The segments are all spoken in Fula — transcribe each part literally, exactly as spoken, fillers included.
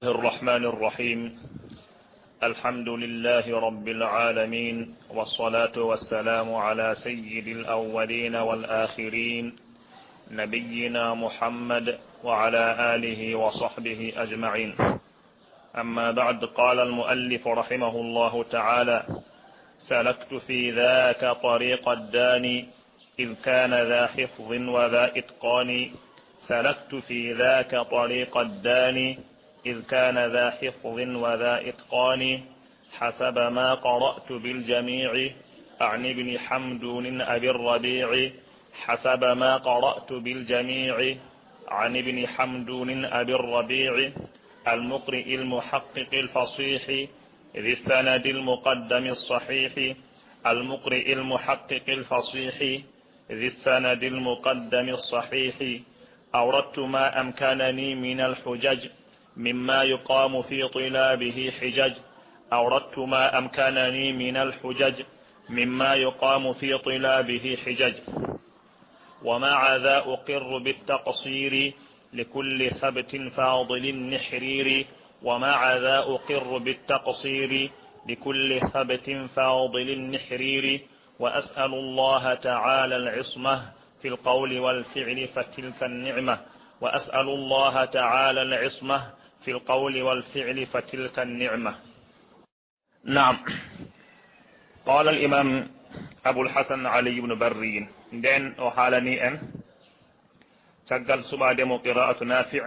الرحمن الرحيم. الحمد لله رب العالمين، والصلاة والسلام على سيد الأولين والآخرين، نبينا محمد وعلى آله وصحبه أجمعين. أما بعد، قال المؤلف رحمه الله تعالى: سلكت في ذاك طريق الداني، إذ كان ذا حفظ وذا إتقان. سلكت في ذاك طريق الداني، إذ كان ذا حفظ وذا إتقان. حسب ما قرأت بالجميع، عن ابن حمدون أبي الربيع. حسب ما قرأت بالجميع، عن ابن حمدون أبي الربيع، المقرئ المحقق الفصيح، ذي السند المقدم الصحيح، المقرئ المحقق الفصيح، ذي السند المقدم الصحيح. أوردت ما أمكنني من الحجج، مما يقام في طلابه حجج. أوردت ما أمكنني من الحجج، مما يقام في طلابه حجج. ومع ذا أقر بالتقصير لكل ثبت فاضل نحرير. ومع ذا أقر بالتقصير لكل ثبت فاضل نحرير. وأسأل الله تعالى العصمة في القول والفعل فتلك النعمة. وأسأل الله تعالى العصمة في القول والفعل فتلك النعمة. نعم. قال الإمام أبو الحسن علي بن برين، nden o haalani en caggal suɓaade mo qira'atu Nafi'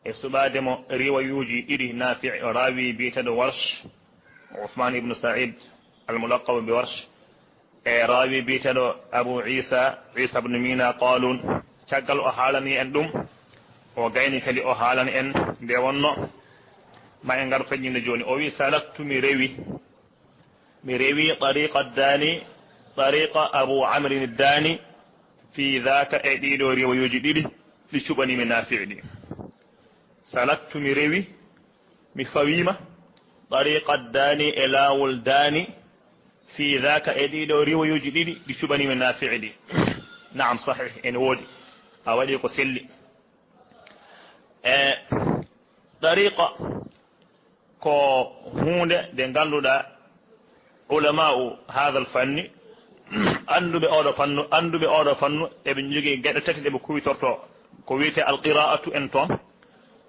e suɓaade mo riwayuuji ɗiɗi Nafi', raawi biyeteeɗo Warsh, Uthman ibn Sa'id al-mulaqab bi Warsh, e raawi biyeteeɗo Abu Isa, Isa ibn Mina Qalun. Caggal o haalani en ɗum, o gayni kadi o haalani en nde wonno ma en ngar feññinde jooni. O wi: "Salaktu, mi rewi, mi rewi tariqa Dani, tariqa Abu Amrin Dani, fi dhaka, e ɗiɗo riwayuuji ɗiɗi ɗi cuɓani mi Nafi' ɗi." Salaktu, mi rewi, mi fawiima, tariqa Dani, e laawol Dani, fi dhaka, e ɗiɗo riwayuuji ɗiɗi ɗi cuɓani mi Nafi' ɗi. Naam, sahih, ene woodi. A waɗi ko selli. E tariqa ko huunde nde ngannduɗaa ulama'u hadha al-fanni, annduɓe oɗo fannu, annduɓe oɗo fannu, eɓe njogii geɗe tati ɗe ɓe kuwitorto. Ko wiyetee al-qira'atu en toon,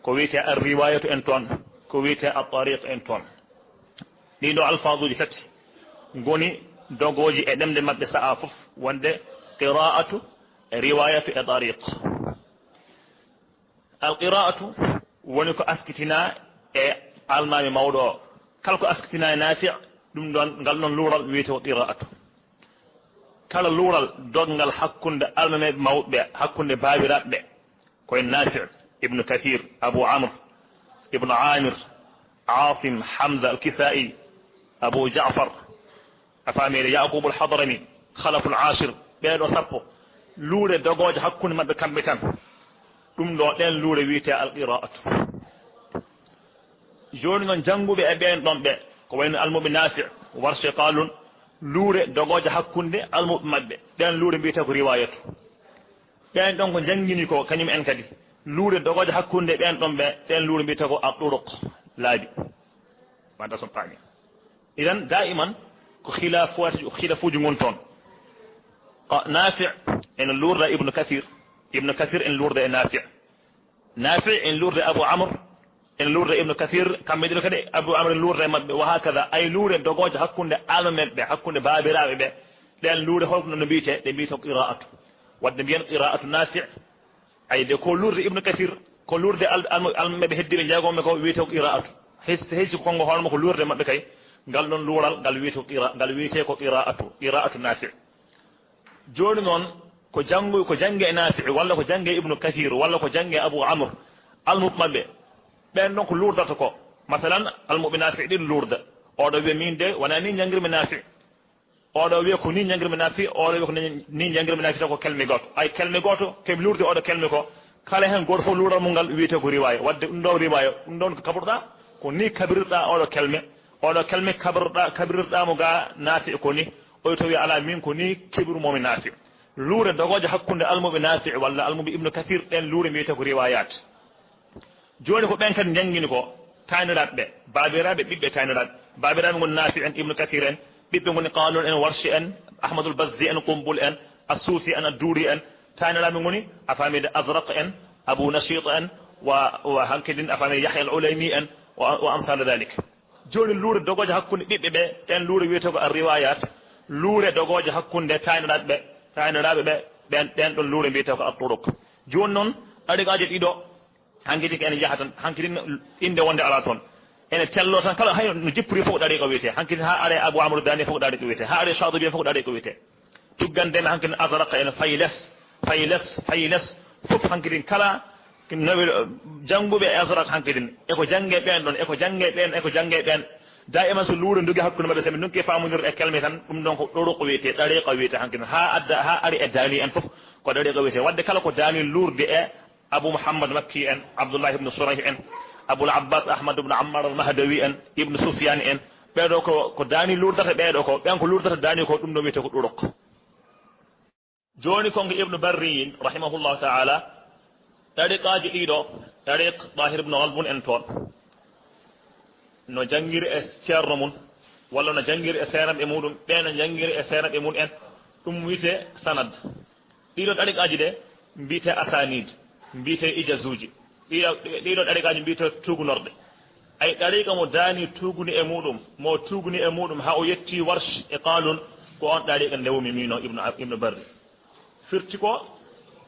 ko wiyetee ar-riwayatu en toon, ko wiyetee at-tariq en toon. Ɗiɗo alfaazuuji tati ngoni dogooji e ɗemɗe maɓɓe sa'a fof, wonde qira'atu, riwayatu e tariq. Al-qira'atu woni ko askitinaa e almaami mawɗo o. Kala ko askitinaa e Nafi', ɗum ɗoon, ngal ɗoon luural wiyetee ko qira'atu. Kala luural dogngal hakkunde almameeɓe mawɓe ɓe, hakkunde baabiraaɓe ɓe, ko en Nafi', Ibnu Kathir, Abu Amr, Ibnu Amir, Asim, Hamza al-Kisa'i, Abu Ja'far, a faami, Yaqub al-Hadrami, Khalaf al-Ashir, ɓee ɗo sappo, luure dogooje hakkunde maɓɓe kamɓe tan. Ɗum ɗo, ɗeen luure wiyetee al-qira'atu. Jooni noon, jannguɓe e ɓeen ɗoon ɓe, ko wayno almuɓe Nafi', Warsh, Qalun, luure dogooje hakkunde almuɓe maɓɓe, ɗeen luure mbiyetee ko riwayatu. Ɓeen ɗoon ko njanngini ko, kañum en kadi, luure dogooje hakkunde ɓeen ɗoon ɓe, ɗeen luure mbiyetee ko at-turuq, laabi. Mada son paami. Idan, daiman ko khilafuuji, khilafuuji ngon toon. Ko Nafi' en luurda Ibnu Kathir, Ibnu Kathir en luurda e Nafi'. Nafi' en luurda Abu Amr, en luurda Ibnu Kathir, kamɓe ɗiɗo kadi Abu Amr en luurda e maɓɓe, wa hakaza, ay luure dogooje hakkunde almameeɓe ɓe, hakkunde baabiraaɓe ɓe, ɗeen luure holko no mbiyetee? Ɗe mbiyetee ko qira'atu. Wadde mbiyen qira'atu Nafi', ay de ko luurde Ibnu Kathir, ko luurde al-, al-, almameeɓe heddiiɓe jeegom ɓe ko wiyetee ko qira'atu. Hay, hay si ko kanngo hoore makko luurde maɓɓe kay, ngal ɗoon luural ngal wiyetee ko qira-, ngal wiyetee ko qira'atu, qira'atu Nafi'. Jooni noon, ko janngu, ko jannge e Nafi', walla ko jannge e Ibnu Kathir, walla ko jannge e Abu Amr, almuɓe maɓɓe, ɓeen ɗoon ko luurdata ko. Masalan, almuɓe Nafi' ɗiɗo luurda. Oɗo wiya, "Miin de, wonaa nii njanngirmi Nafi'." Oɗo wiya, "Ko nii njanngirmi Nafi'," oɗo wiya, "Ko nii, nii njanngirmi Nafi'," taw ko kelme gooto. Ay, kelme gooto, ko ɓe luurdi oɗo kelme ko, kala heen gooto fof luural mum ngal wiyetee ko riwaaya. Wadde ɗum ɗo riwaaya, ɗum ɗoon ko kaɓirɗaa, ko nii kaɓirɗaa oɗo kelme, oɗo kelme kaɓirɗaa, kaɓirɗaa mo ga Nafi' ko nii, oyo tawi alaa, miin ko nii keɓirmoomi Nafi'. Luure dogooje hakkunde almuɓe Nafi' walla almuɓe Ibnu Kathir, ɗeen luure mbiyetee ko riwaayaat. Jooni ko ɓen kadi njanngini ko, taaniraaɓe ɓe, baabiraaɓe, ɓiɓɓe taaniraaɓe. Baabiraaɓe ngoni Naafi en, Ibnu Kasiir en, ɓiɓɓe ngoni Qaaluun en, Warshi en, Ahmadul Bazzi en, Qumbul en, Assuusi en, Adduuri en. Taaniraaɓe ngoni, a faamii de, Azraq en, Abu Nashiit en, wa, wa hankidin, a faamii de, Yahya al Ulaymi en, wa, wa amsaalu dalik. Jooni luure dogooje hakkunde ɓiɓɓe ɓe, ɗen luure wiyetee ko ar riwaayaat, luure dogooje hakkunde taaniraaɓe ɓe, taaniraaɓe ɓe, ɓen, ɗen ɗon luure mbiyetee ko at turuq. Jooni noon, ɗariqaaji ɗiɗo, hankidin ko ene njaha tan, hankidin innde wonde alaa toon. Ene telloo tan, kala hay no jippori fof ko ɗariqa wiyetee. Hankidin haa aree Abu Amru Daani fof ko ɗariqa wiyetee. Haa aree Shaatibi en fof ko ɗariqa wiyetee. Tuggandemi hankidin Azraq en, Faylas, Faylas, Faylas, fof hankidin kala nawi, eh, jannguɓe e Azraq hankidin. E ko jannge ɓeen ɗon, e ko jannge ɓeen, e ko jannge ɓeen. Daa'iman so luure ndogi hakkunde maɓɓe, so ɓe ndonki faamondirde e kelme tan, ɗum ɗon ko ɗoruq wiyetee, ɗariqa wiyetee hankidin. Haa adda, haa ari e Daani en fof ko ɗariqa wiyetee. Waɗde kala ko Daani luurde e Abu Muhammad Makki en, Abdullah ibn Surayh en, Abul Abbas Ahmad ibn Ammar al-Mahdawi en, Ibn Sufyan en, ɓeeɗo ko, ko Daani lurdata ɓeeɗo ko, ɓen ko lurdata Daani ko, ɗum ɗo wiyetee ko ɗuruq. Jooni kon ko Ibn Barri, rahimahullahu ta'ala, ɗariqaaji ɗiɗo, ɗariq Tahir ibn Ghalbun en toon. No janngiri e ceerno mum, walla no janngiri e seeremɓe muɗum, ɓe no janngiri e seeremɓe mum en, ɗum wiyetee sanad. Ɗiɗo ɗariqaaji ɗe mbiyetee asanid, mbiyetee ijazuuji. Ɗiɗo, ɗiɗo ɗariqaaji mbiyetee tuugnorɗe. Ay ɗariqa mo Daani tuugni e muɗum, mo tuugni e muɗum haa o yetti Warsh e Qaalun, ko on ɗariqa ndewmi miino Ibnu, Ibnu Barri. Firti ko,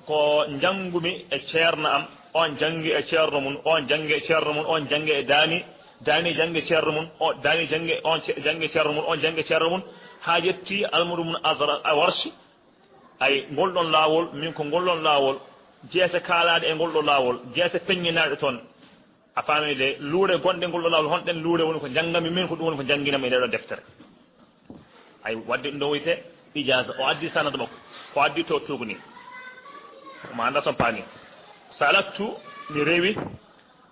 ko njanngumi e ceerno am, on janngi e ceerno mum, on janngi e ceerno mum, on janngi e Daani, Daani janngi e ceerno mum, o, Daani janngi, on ce-, janngi e ceerno mum, on janngi e ceerno mum, haa yetti almuudo mum Azra, a Warshi. Ay, ngol ɗon laawol, min ko ngol ɗon laawol, jeese kaalaaɗe e ngol ɗon laawol, jeese peññinaaɗe toon. A faamii de, luure gonɗe ngol ɗo laawol, honɗen luure woni ko njannganmi min, ko ɗum woni ko njannginammi e nde ɗo deftere. Ay, waɗde ɗum ɗo wiyetee ijaaza, o addi sanad makko, ko addi to tuugni. Ma annda son paami. Salaktu, mi rewi,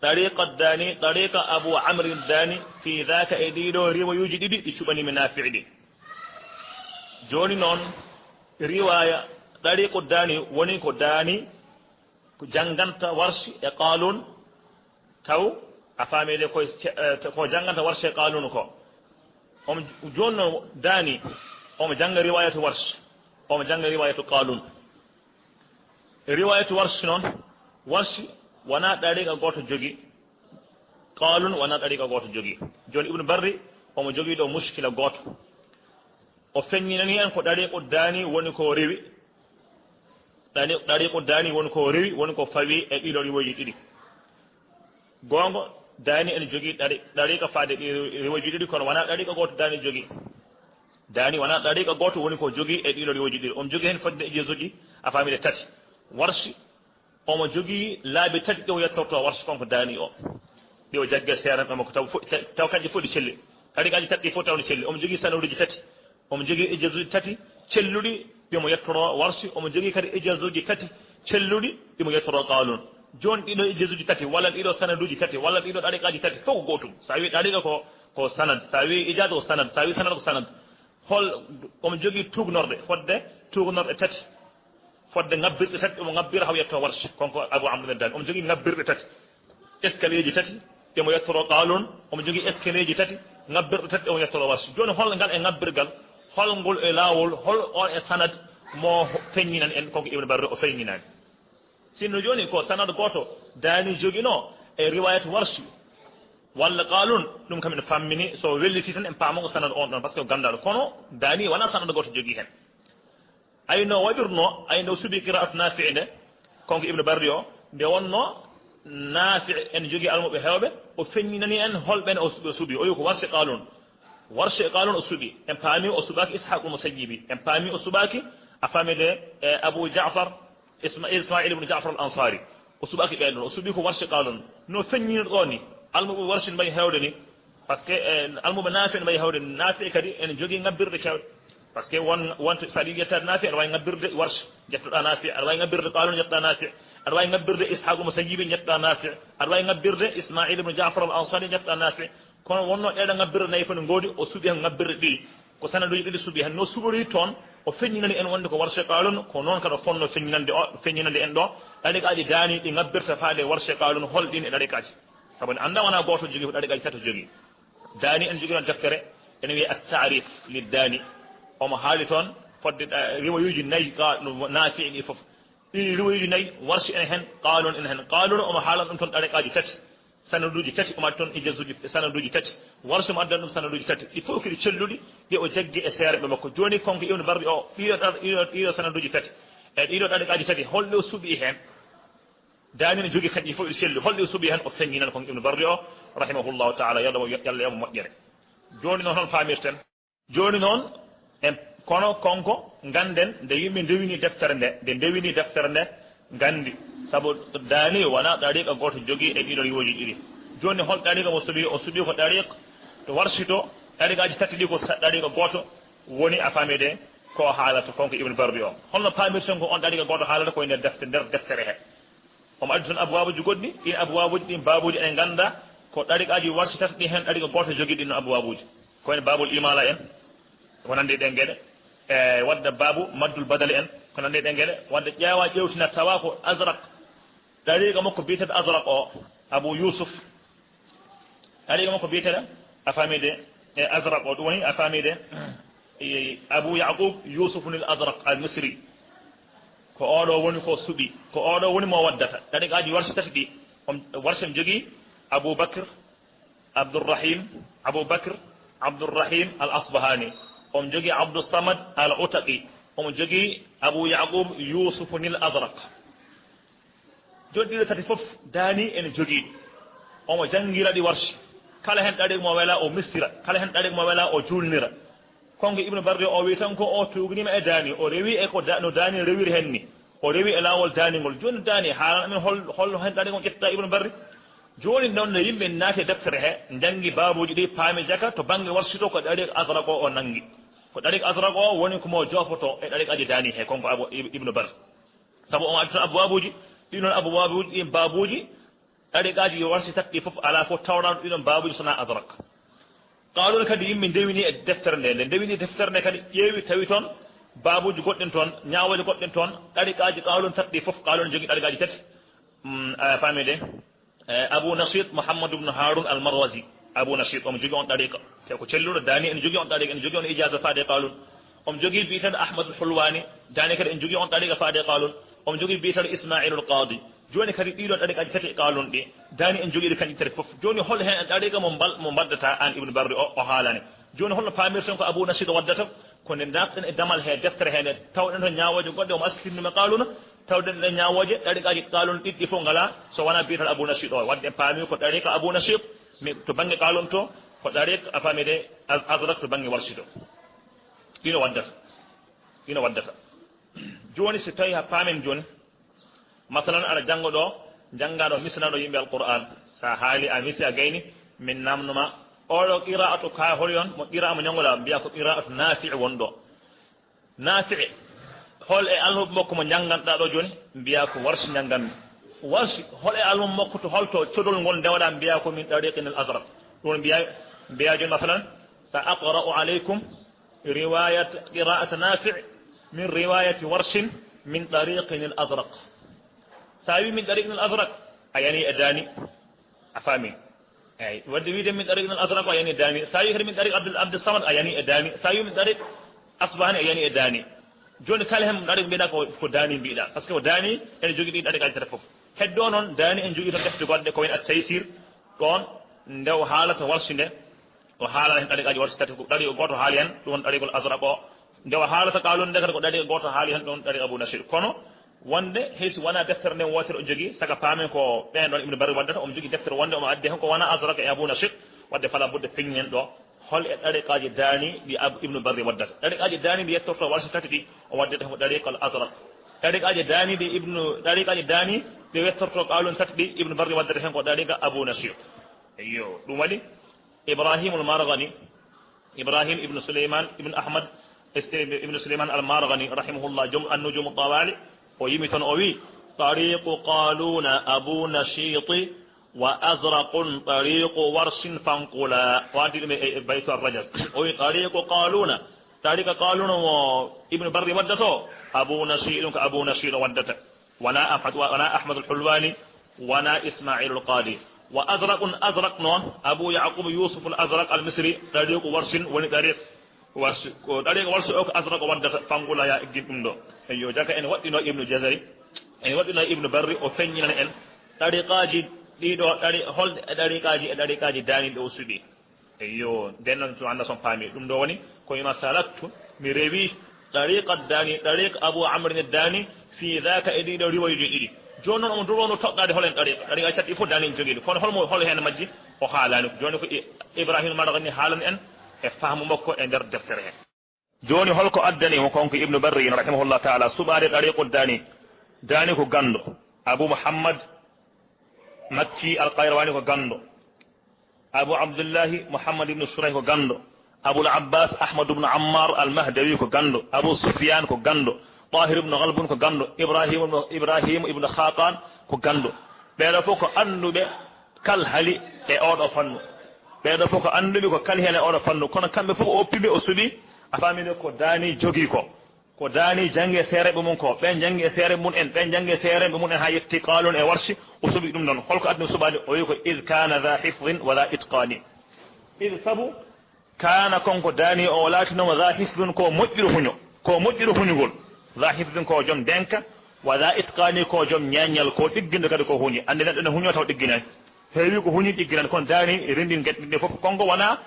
ɗariqa Daani, ɗariqa Abu Amri Daani, fi daaka e ɗiɗo riwayuuji ɗiɗi ɗi cuɓanii mi Naafi' ɗi. Jooni noon, riwaaya ɗariqu Daani woni ko Daani ko jannganta Warshi e Qaaluun, taw a faamii de ko ce-, eh, ko jannganta Warshi e Qaaluun ko. Omo jooni noon Daani, omo jannga riwaayatu Warshi, omo jannga riwaayatu Qaaluun. Riwaayatu Warshi noon, Warshi wonaa ɗariqa gooto jogii, Qaaluun wonaa ɗariqa gooto jogii. Jooni Ibnu Barri, omo jogii ɗo muskila gooto. O feññinanii en ko ɗariqu Daani woni ko rewi. Ɗani-, ɗariqu Daani woni ko rewi, woni ko fawi e ɗiɗo riwayuuji ɗiɗi. Goonga, Daani ene jogii ɗari-, ɗariqa faade ɗi riwayuuji ɗiɗi, kono wonaa ɗariqa gooto Daani jogii. Daani wonaa ɗariqa gooto woni ko jogii e ɗiɗo riwayuuji ɗiɗi. Omo jogii heen fodde ijazuuji, a faamii de, tati. Warshi, omo jogii laabi tati ɗi o yettortoo Warshi, kanko Daani o. Ɗi o jaggi e seeremɓe makko, taw fo-, taw, taw kanji fof ɗi celli. Ɗariqaaji tati ɗi fof taw no celli. Omo jogii sanaduuji tati. Omo jogii ijazuuji tati celluɗi ɗi mo yettoroo Warshi. Omo jogii kadi ijazuuji tati celluɗi ɗi mo yettoroo Qaaluun. Jooni ɗiɗo ijazuuji tati, walla ɗiɗo sanaduuji tati, walla ɗiɗo ɗariqaaji tati, fof ko gootum. So a wii ɗariqa ko, ko sanad, so a wii ijaaza ko sanad, so a wii sanad ko sanad. Hol, omo jogii tuugnorɗe, fodde tuugnorɗe tati, fodde ngabbirɗe tati, omo ngabbira haa o yetto Warshi, kanko Abu Amr Daani. Omo jogii ngabbirɗe tati, escalierji tati, ɗi mo yettoroo Qaaluun, omo jogii escalierji tati, ngabbirɗe tati, ɗi mo yettoroo Warshi. Jooni, hol ngal e ngabbirgal, hol ngol e laawol, hol on e sanad mo feññinani en, kanko Ibnu Barri o feññinani? Sinno jooni ko sanad gooto Daani joginoo e riwaayat Warshi walla Qaaluun, ɗum kam ene fammini, so welliti tan en paama ko sanad on ɗon, par ce que ko ganndal. Kono Daani wonaa sanad gooto jogii heen. Ay no waɗirnoo, ay no suɓi qiraa'atu Naafi' nde, kanko Ibnu Barri o, nde wonnoo Naafi' ene jogii almuɓe heewɓe, o feññinani en hol ɓeen o suɓi, o suɓi. O wi ko Warshi Qaaluun. Warshi e Qaaluun o suɓi. En paami o suɓaaki Ishaaq al-Musayyibi. En paami o suɓaaki, a faami de, e Abu Ja'far, Isma-, Ismaa'il ibn Ja'far al-Ansaari. O suɓaaki ɓeen ɗon. O suɓi ko Warshi Qaaluun. No feññinir ɗo ni, almuɓe Warshi mbayi heewde ni. Par ce que, eh, almuɓe Naafi' mbayi heewde ni. Naafi' kadi ene jogii ngabbirɗe keewɗe. Par ce que won, won, so aɗa yiɗi yettaade Naafi', aɗa waawi ngabbirde Warshi, njettoɗaa Naafi'. Aɗa waawi ngabbirde Qaaluun, njettoɗaa Naafi'. Aɗa waawi ngabbirde Ishaaq al-Musayyibi, njettoɗaa Naafi'. Aɗa waawi ngabbirde Ismaa'il ibn Ja'far al-Ansaari, njettoɗaa Naafi'. Kono wonnoo ɗeeɗo ngabbirɗe nayi fof ne ngoodi, o suɓi heen ngabbirɗe ɗiɗi. Ko sanaduuji ɗiɗi suɓi heen. No suɓori toon, o feññinani en wonde ko warse Qaaluun, ko noon kadi o fotnoo feññinande o, feññinande en ɗo, ɗariqaaji daani ɗi ngabbirta faade warse Qaaluun, hol ɗiin e ɗariqaaji? Sabu en anndaa wonaa gooto jogii, ko ɗariqaaji tati jogii. Daani en jogii ɗoon deftere, ene wiyee At-Taarif li Daani. Omo haali toon fodde, eh, riwayuuji nayi ka no Naafi' ɗi fof. Ɗi riwayuuji nayi, Warshi ene heen, Qaaluun ene heen. Qaaluun omo haalana ɗum toon ɗariqaaji tati, sanaduuji tati, omo addi toon ijaazuuji, sanaduuji tati. Warshi omo addana ɗum sanaduuji tati. Ɗi fof ko ɗi celluɗi, ɗi o jaggi e seereɓe makko. Jooni, kanko Ibn Barri o, ɗiɗo ɗar-, ɗiɗo, ɗiɗo sanaduuji tati, e ɗiɗo ɗariqaaji tati, holɗo suɓi heen? Daani ne jogii kadi fof e celluɗi, holɗo suɓi heen? O feññinan kanko Ibn Barri o, rahimahullahu taala, yo Allah, yo Allah yoɓ mo moƴƴere. Jooni noon, hol faamirten? Jooni noon, en, kono kanko, ngannden, nde yimɓe ndewini deftere nde, nde ndewini deftere nde, nganndi. Sabu Daani wonaa ɗariqa gooto jogii e ɗiɗo riwooji ɗiɗi. Jooni, hol ɗariqa mo suɓi? O suɓi ko ɗariq to Warshi to, ɗariqaaji tati ɗi ko sa-, ɗariqa gooto woni, a faami de, ko haalata kanko Ibn Barri o. Holno paamirten ko on ɗariqa gooto haalata ko e nder defte, nder deftere he? Omo addi toon abwaabuuji goɗɗi, ɗiin abwaabuuji, ɗiin baabuuji en nganndaa ko ɗariqaaji Warshi tati ɗi heen ɗariqa gooto jogii ɗiin abwaabuuji. Ko wayi no Baabul Imaala en, ko nanndi e ɗeen geɗe, e wadde baabu Maddul Badali en, ko nanndi e ɗeen geɗe, wadde ƴeewa ƴeewtina tawa ko Azraq, ɗariqa makko biyeteeɗo Azraq o, Abu Yuusuf, ɗariqa makko biyeteeɗo, a faami de, e Azraq o, ɗum woni, a faami de, e Abu Yaqub Yuusuf nil Azraq al Misri. Ko oɗo woni ko suɓi, ko oɗo woni mo waddata. Ɗariqaaji Warshi tati ɗi, on Warshi ne jogii Abu Bakr, Abdurrahim, Abu Bakr, Abdurrahim al Asbahani. Omo jogii Abdus Samad al Utaqi. Omo jogii Abu Yaqub Yuusuf nil Azraq. Joɗɗiiɗo tati fof, Daani ene jogii ɗi. Omo janngira ɗi Warshi. Kala heen ɗariqa mo wela, o mistira. Kala heen ɗariqa mo wela, o juulnira. Kanko Ibn Barri o, o wi tan ko o tuugniima e Daani. O rewi e ko da-, no Daani rewiri heen ni. O rewi e laawol Daani ngol. Jooni Daani haalan amen hol, hol heen ɗariqa mo ƴetta Ibn Barri? Jooni noon, no yimɓe naati e deftere he, njanngi baabuuji ɗi, paami jaka to bannge Warshi to ko ɗariqa Azraq o, o nanngi. Ko ɗariqa Azraq o woni ko mo jofoto e ɗariqaaji Daani he, kanko Abu Ib-, Ibn Barri. Sabu omo addi toon abwaabuuji, ɗiin noon abwaabuuji, ɗiin baabuuji, ɗariqaaji Warshi tati ɗi fof, alaa fof tawɗaaɗo ɗiin noon baabuuji so wonaa Azraq. Qaaluun kadi yimɓe ndewini e deftere nde, nde ndewini deftere nde kadi ƴeewi tawi toon baabuuji goɗɗin toon, ñaawooje goɗɗin toon, ɗariqaaji Qaaluun tati ɗi fof, Qaaluun jogii ɗariqaaji tati, mm, a faami de, e Abu Nashiit Muhammad ibn Haarun al Marwazi. Abu Nashiit omo jogii on ɗariqa. Te ko celluɗo, Daani ene jogii on ɗariqa, ene jogii on ijaaza faade e Qaaluun. Omo jogii biyeteeɗo Ahmad al Hulwaani, Daani kadi ene jogii on ɗariqa faade e Qaaluun. Omo jogii biyeteeɗo Ismaa'iil al Qaadi. Jooni kadi ɗiɗo ɗariqaaji tati e Qaaluun ɗi, Daani ene jogii ɗi kañƴi tati fof. Jooni hol heen ɗariqa mo mbal-, mo mbaddata aan Ibn Barri o, o haalani? Jooni holno paamirten ko Abu Nashiit o waddata? Ko nde naatɗen e damal he deftere he nde, tawɗen to ñaawooje goɗɗe omo askitinɗi ma Qaaluuna, tawɗen ɗe ñaawooje, ɗariqaaji Qaaluun ɗiɗi ɗi fof ngalaa, so wonaa biyeteeɗo Abu Nashiit o. Wadde en paami ko ɗariqa Abu Nashiit, mi, to bannge Qaaluun to, ko ɗariqa, a faami de, Az-, Azraq to bannge Warshi to. Ɗiin o waddata. Ɗiin o waddata. Jooni, so tawii haa paamen jooni, masalan, aɗa jannga ɗo, njanngaa ɗo, misnaa ɗo yimɓe Alqur'aan. So a haali, a misi, a gayni, min naamno ma, oɗo qiraa'atu ka holi on, mo qiraa'a mo njannguɗaa, mbiyaa ko qiraa'atu Naafi' won ɗo. Naafi', hol e almuɓɓe makko mo njannganɗaa ɗo jooni? Mbiyaa ko Warshi njannganmi. Warshi, hol e almuɓɓe makko to, hol to codol ngol ndewaɗaa? Mbiyaa ko min ɗariqin al Azraq. Ɗum mbiyaa, mbiyaa jooni, masalan, sa aqra'u alaykum riwayat qira'at Nafi' min riwayati Warshin min tariqin al-Azraq. Sa wi min tariqin al-Azraq, a yani e Daani. A faami? Eyi, wadde wiide min tariqin al-Azraq, a yani e Daani. Sa wi kadi min tariq Abdul, Abdus Samad, a yani e Daani. Sa wi min tariq Asbahani, a yani e Daani. Jooni kala hen tariq mbiɗa ko, ko Daani mbiɗa. Par ce que ko Daani ene jogii ɗi tariqaaji tati fof. Heddo noon, Daani en jogii toon defte goɗɗe, ko wayi no At-Taysir, ɗoon nde o haalata Warshi nde, o haalata heen ɗariqaaji Warshi tati, ko ɗariqa gooto haali heen, ɗum woni ɗariqul Azraq o. Nde o haalata Qaaluun nde kadi, ko ɗariqa gooto haali heen, ɗum woni ɗariqa Abu Nashiit. Kono wonde, hay so wonaa deftere nden wootere o jogii, saka paamen ko ɓeen ɗoon Ibnu Barri waddata, omo jogii deftere wonde omo addi heen ko wonaa Azraq e Abu Nashiit, wadde fala budda peññen ɗo. Hol e ɗariqaaji Daani ɗi Ab-, Ibnu Barri waddata? Ɗariqaaji Daani ɗi yettorto Warshi tati ɗi, o waddata heen ko ɗariqa al Azraq. Ɗariqaaji Daani ɗi Ibnu, ɗariqaaji Daani ɗi yettorto Qaaluun tati ɗi, Ibnu Barri waddata heen ko ɗariqa Abu Nashiit. Eyyo, ɗum waɗi Ibrahim al Marghani, Ibrahim ibnu Suleyman ibnu Ahmad is-, ibnu Suleyman al Marghani, rahimahullah, joom An-Nujum Tawaali, o yimi toon, o wi: "Tariqu Qaaluuna Abu Nashiiti وأزرق طريق ورش فانقلا. Waati ɗum e, e Baytu Ar-Rajas. O wi طريق قالون. Tariqa Qaluna mo Ibnu Barri waddato. Abu Nashiɗ, ɗum ko Abu Nashiɗ waddata. Wona Ahmad, wona Ahmad al-Hulwani, wona Ismail al-Qadi. وأزرق, Azraq noon, Abu Yaqub Yusuf al-Azraq al-Misri, طريق ورش, woni tariq Warsh, ko tariqa Warsh o ko Azraq o waddata, fangula ya eggin ɗum ɗo. Eyyo, jaka en waɗɗino Ibnu Jazari, en waɗɗino Ibnu Barri, o feññinana en tariqaaji ɗiɗo, tari-, holɗe e tariqaaji, e tariqaaji daaniiɗo o suɓi. Eyyo, nden noon to annda son paami. Ɗum ɗo woni ko ima salattu, mi rewi tariqa daani, tariqa Abu Amr Daani, fi dhaka, e ɗiɗo riwayuji ɗiɗi. Jooni noon omo durono toɗɗaade hol en tariqa. Tariqa tati fof daani en jogiiɗo. Kono holmo, hol heen majji? O haalaani ko. Jooni ko I-, Ibrahim Maragni haalani en e fahmu makko e nder deftere he. Jooni holko addani mo kanko Ibnu Barri rahimahullah taala suɓaade tariqu daani? Daani ko ganndo. Abu Muhammad Makki Al-Qayrawani ko ganndo. Abu Abdullahi Muhammad ibn Shurayh ko ganndo. Abul Abbas Ahmad ibn Ammar Al-Mahdawi ko ganndo. Abu Sufyan ko ganndo. Tahir ibn Ghalbun ko ganndo. Ibrahim ibn, Ibrahim ibn Khaqan ko ganndo. Ɓeeɗo fof ko annduɓe kalhali e oɗo fannu. Ɓeeɗo fof ko annduɓe ko kalhali e oɗo fannu. Kono kamɓe fof o oppiɓe, o suɓi, a faami de, ko daani jogii ko. Ko daani janngi e seereɓe mum ko, ɓen janngi e seereɓe mum en, ɓen janngi e seereɓe mum en haa yetti Qaalun e Warshi, o suɓi ɗum ɗon. Holko addi mo suɓaade? O wi ko, "Id kaana dha hifdin wa dha itqaani." Id, sabu, kaana, kanko daani o, o laatinooma dha hifdin, ko moƴƴuɗo huño, ko moƴƴuɗo huñugol. Dha hifdin ko joom denka, wa dha itqaani ko joom ñeeñal, ko ɗigginɗo kadi ko huñi. Anndi neɗɗo ne huño taw ɗigginaani. Heewi ko huñi ɗigginani, kono daani renndin geɗe ɗe fof. Kanko wona,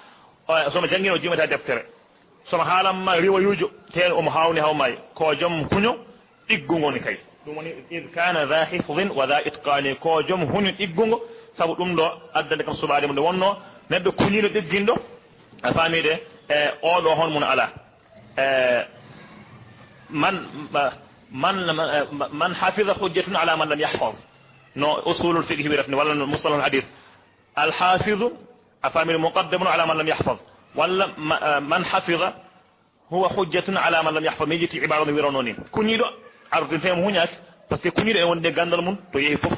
eh, so mo janngii o jimata deftere. So mo haalan ma riwayuujo, teen omo haawni haw maayi. Ko joom huño ɗiggungo ni kay. Ɗum woni, "Id kaana dha hifdin wa dha itqaani", ko joom huño ɗiggungo, sabu ɗum ɗo addande kam suɓaade mo nde wonno neɗɗo kuñiiɗo ɗigginɗo, a faami de, e oɗo hon mum alaa. E man, man, man, man hafida hujjatun ala man lam yahfad. No usulul fiqh wi ratni, walla no mustalahul hadith. Al-hafizu, a faamii, muqaddamun ala man lam yahfaz. Walla ma-, eh, man hafiza huwa hujjatun ala man lam yahfaz. Miijiti ibaara no wironoo ni. Kuñiiɗo ardinteemo huñaaki, parce que kuñiiɗo e wonde ganndal mum to yehi fof.